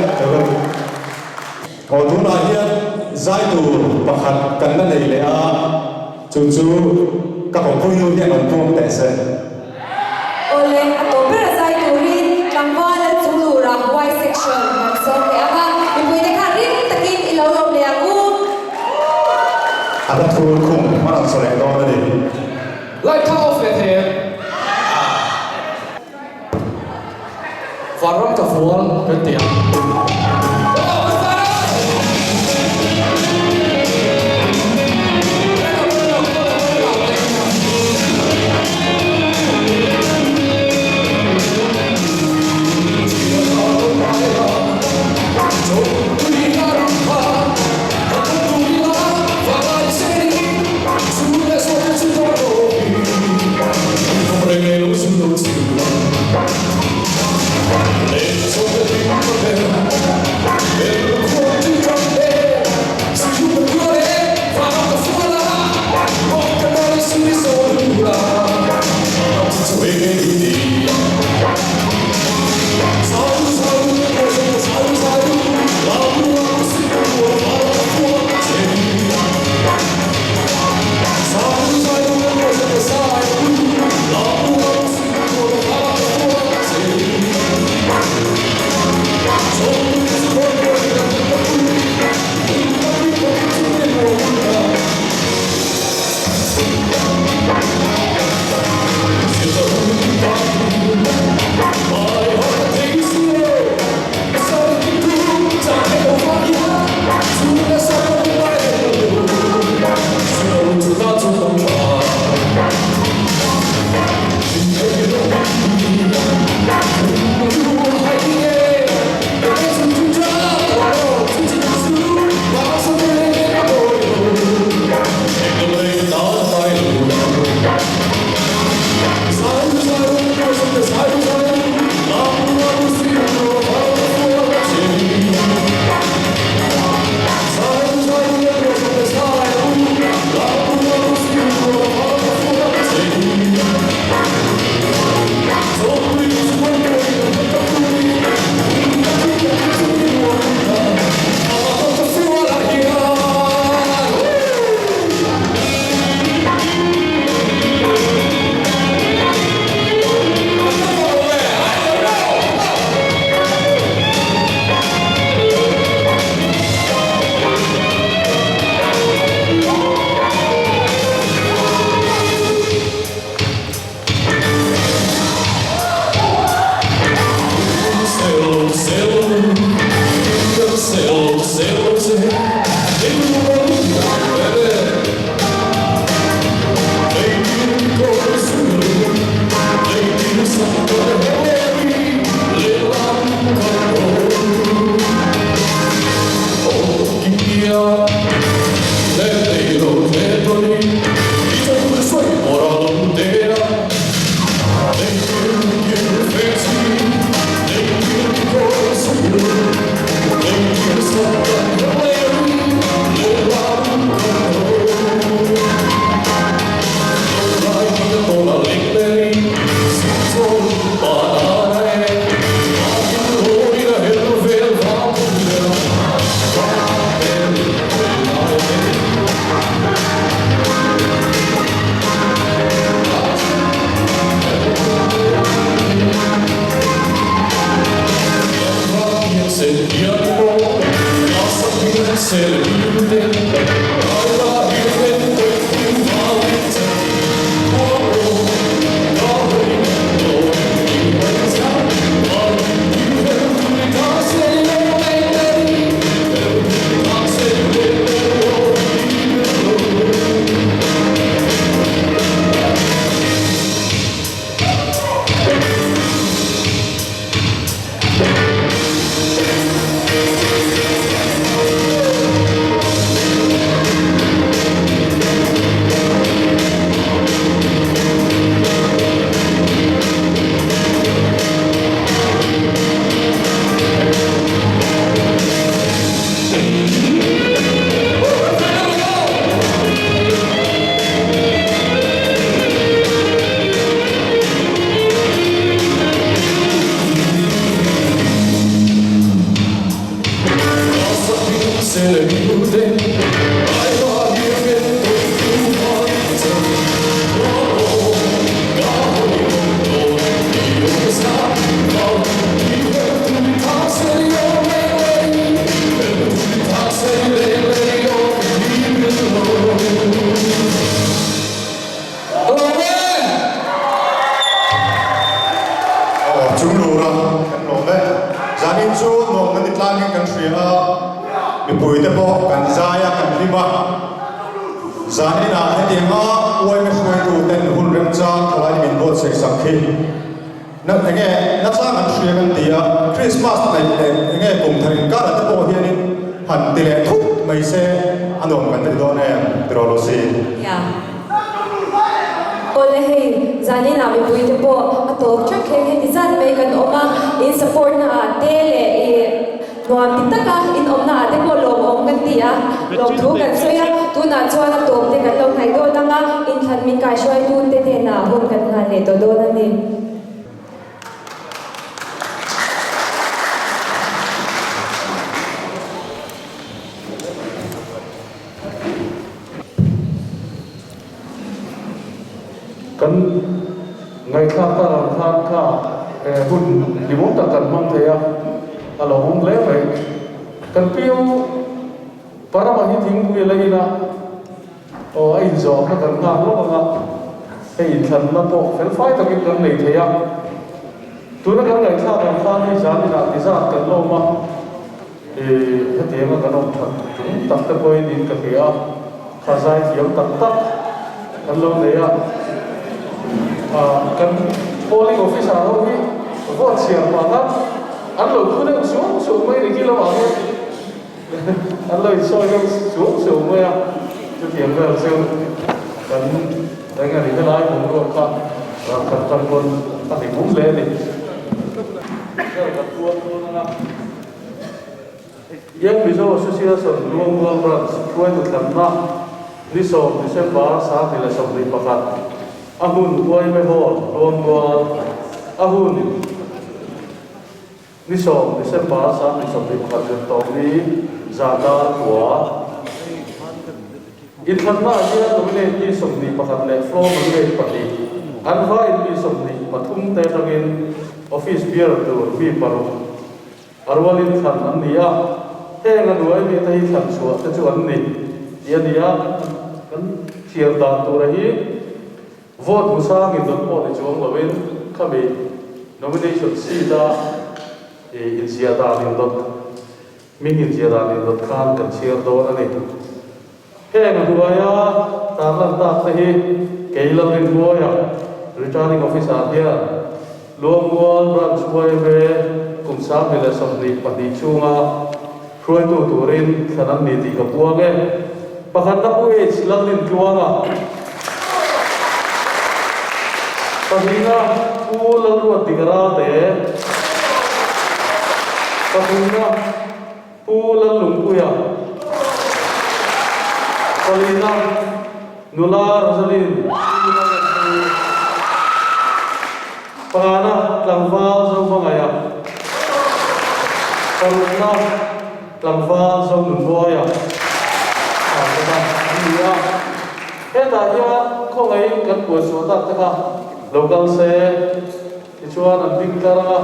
Aw tunah hian zai tur pakhat kan la nei leh a, chu chu ka kawppuinu hian rawn puang teh se. Awle, a tawp ber a zai turin tlangval an chung lura Y section kan sawm leh ang a, mipuite khan ring takin i lo lawm leh ang u. A hla thur khum a rawn sawi leh dawn a ni. Light kha off leh thei em? Vanram ka fual kan ti ang. Aw, chung lura kan lawm e. Zanin chu nuam kan ti tlangin kan hria a, mipuite pawh kan zai a, kan hlim a. Zaninah hetianga uaime hruaituten hun remchang thalai min buatsaih sak hi na enge nachang an hria kan ti a, Krismas hnaih leh enge kum thar inkar te pawh hianin han ti leh thut mai se a nuam kan ti dawn em tiraw Lucy? Awle hei, zaninah mipuite pawh a tawp thak thleng heti zat mai kan awm a, in support na ah te leh i nuam ti taka in awmna ah te pawh lawmawm kan ti a, lawmthu kan sawi a, tunah chuan a tawp te kan lo hnaih dawn ang a, inthlan min kaihruaitu te hnenah hun kan nghal leh tawh dawn a ni. Kan ngaihthlak ta ram khan kha hun hlimawm tak kan hmang thei a, a lo awm hle mai. Kan piu Parama hi thingpui a la in a, aw a inzawh kha kan nghak lawk ang a, hei inthlanna pawh felfai takin kan nei thei a. Tuna kan ngaihthlak ang khan hei zan inah ti zat kan lawm a. Hetianga kan awm that tum tak te pawhin in ka hria a, kha zai thiam tak tak kan lo nei a. Kan polling officer ho hi vote chhiar pah khan an lo thu deuh suau suau mai ni khi lamah hian an lo insawi deuh suau suau mai a, chutiang vel chu kan eng a ni helai boruak kha ralkhat tan pawn a hlimawm hle a ni. Young Mizo Association Luangmual Branch hruaitu thlanna ni 10 December 2021 a hun Uaime Hall, Luangmual a hun ni 10 December 2021 zirtawp ni Zadar khua Inthlanna ah hian nominate mi 21 leh floor nominate pahnih an vaiin mi 23 te atangin Office bearer tur mi paruk a rualin thlan an ni a, heng a nuai mite hi thlan chhuah te chu an ni tih a ni a, kan thiar dan tura hi vote hmu sangin dawt pawh ni chuang loin khami nomination sheet a inziah dan in dawt hming inziah dan in dawt khan kan chhiar dawn a ni. Heng a hnuaia tarlan tak te hi kei Lalrinmuaia, Returning Officer hian Luangmual Branch YMA kum 2022 chhunga hruaitu turin thlan an ni tih ka puang e. Pakhatna Pu H. Lalrintluanga, pahnihna Pu Lalruatdika Ralte, pathumna Pu Lallungpuia, Palina, Nula Rosaline, Pu Lalrempu, Pangana, Tlangval Zohmangaia, Parukna, Tlangval Zonunmawia, Thangkawta an ni a. Hetah hian khawngaih kan buaisuah tak te kha lo kal se. Tichuan an ding tlar anga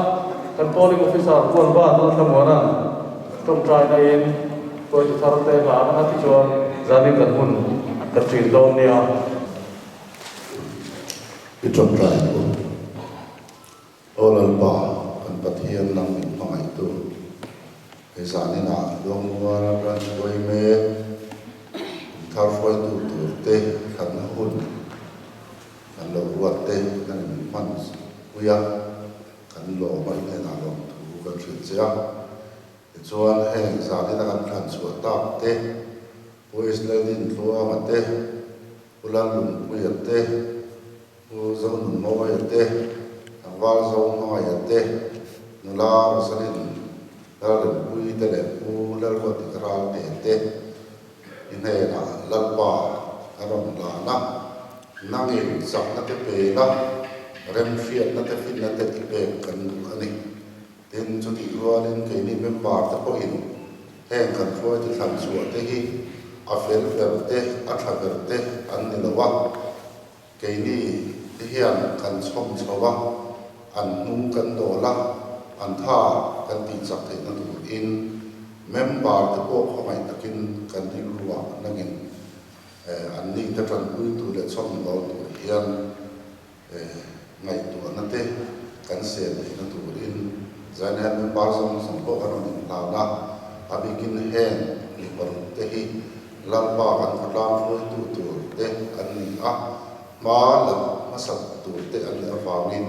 kan polling officer Puan Van Lalthlamuana'n tawngtaina in hruaitu thar te hlan anga tichuan zanin kan hun kan ṭin dawn nia. I tawngtai ang u. Aw Lalpa, kan Pathian nang min hmangaihtu, he zaninah Luangmual Branch Uaime kum thar hruaitu turte thlanna hun, Kan lo ruat te kan in hman pui a, kan lawm a, i hnenah lawm thu kan hrilh che a. Tichuan heng zanin a kan thlan chhuah tak te, Pu Isleldin Tluanga te, Pu Lallungpuia te, Pu Zonunmawia te, Tlangval Zohmangaia te, Nula Rosalyn Lalrempuii te leh Pu Lalruatdika Ralte te, I hnenah Lalpa ka rawn hlan a, nangin chakna te pe la, remhriatna te finna te i pek kan duh a ni. Tin, chutih rualin keini member te pawhin Heng kan hruaitu thlan chhuah te hi a fel ber te, a tha ber te an ni lo a. Keini te hian kan chhawm chho a, an hnung kan dawl a, an tha kan tih chak theihna turin member te pawh khawngaih takin kan rilruah nangin anni te tanpuitu leh chhawm dawl tur hian Ngaihtuahna te kan siam theihna turin Zainah member zawng zawng pawh kan rawn inhlan a, a bikin heng mi paruk te hi Lalpa kan khawtlang hruaitu tur te an ni a, hma la hmasak tur te an nih avangin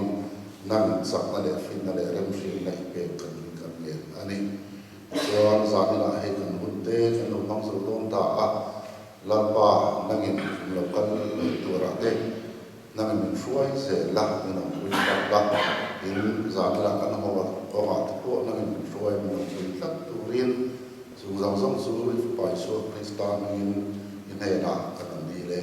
nang chakna leh finna leh remhriatna i pek kan ring kan ngen a ni. Tichuan zaninah hei kan hun te kan lo hmang zo dawn ta a, Lalpa nangin kum lo kal leh turah te, Nangin min hruai zel la, min awm pui tlat la, tin zanila kan haw kawngah te pawh nangin min hruai min awm pui tlat turin chu zawng zawng chu i Fapa Isua Krista hmingin i hnenah kan rawn dil e.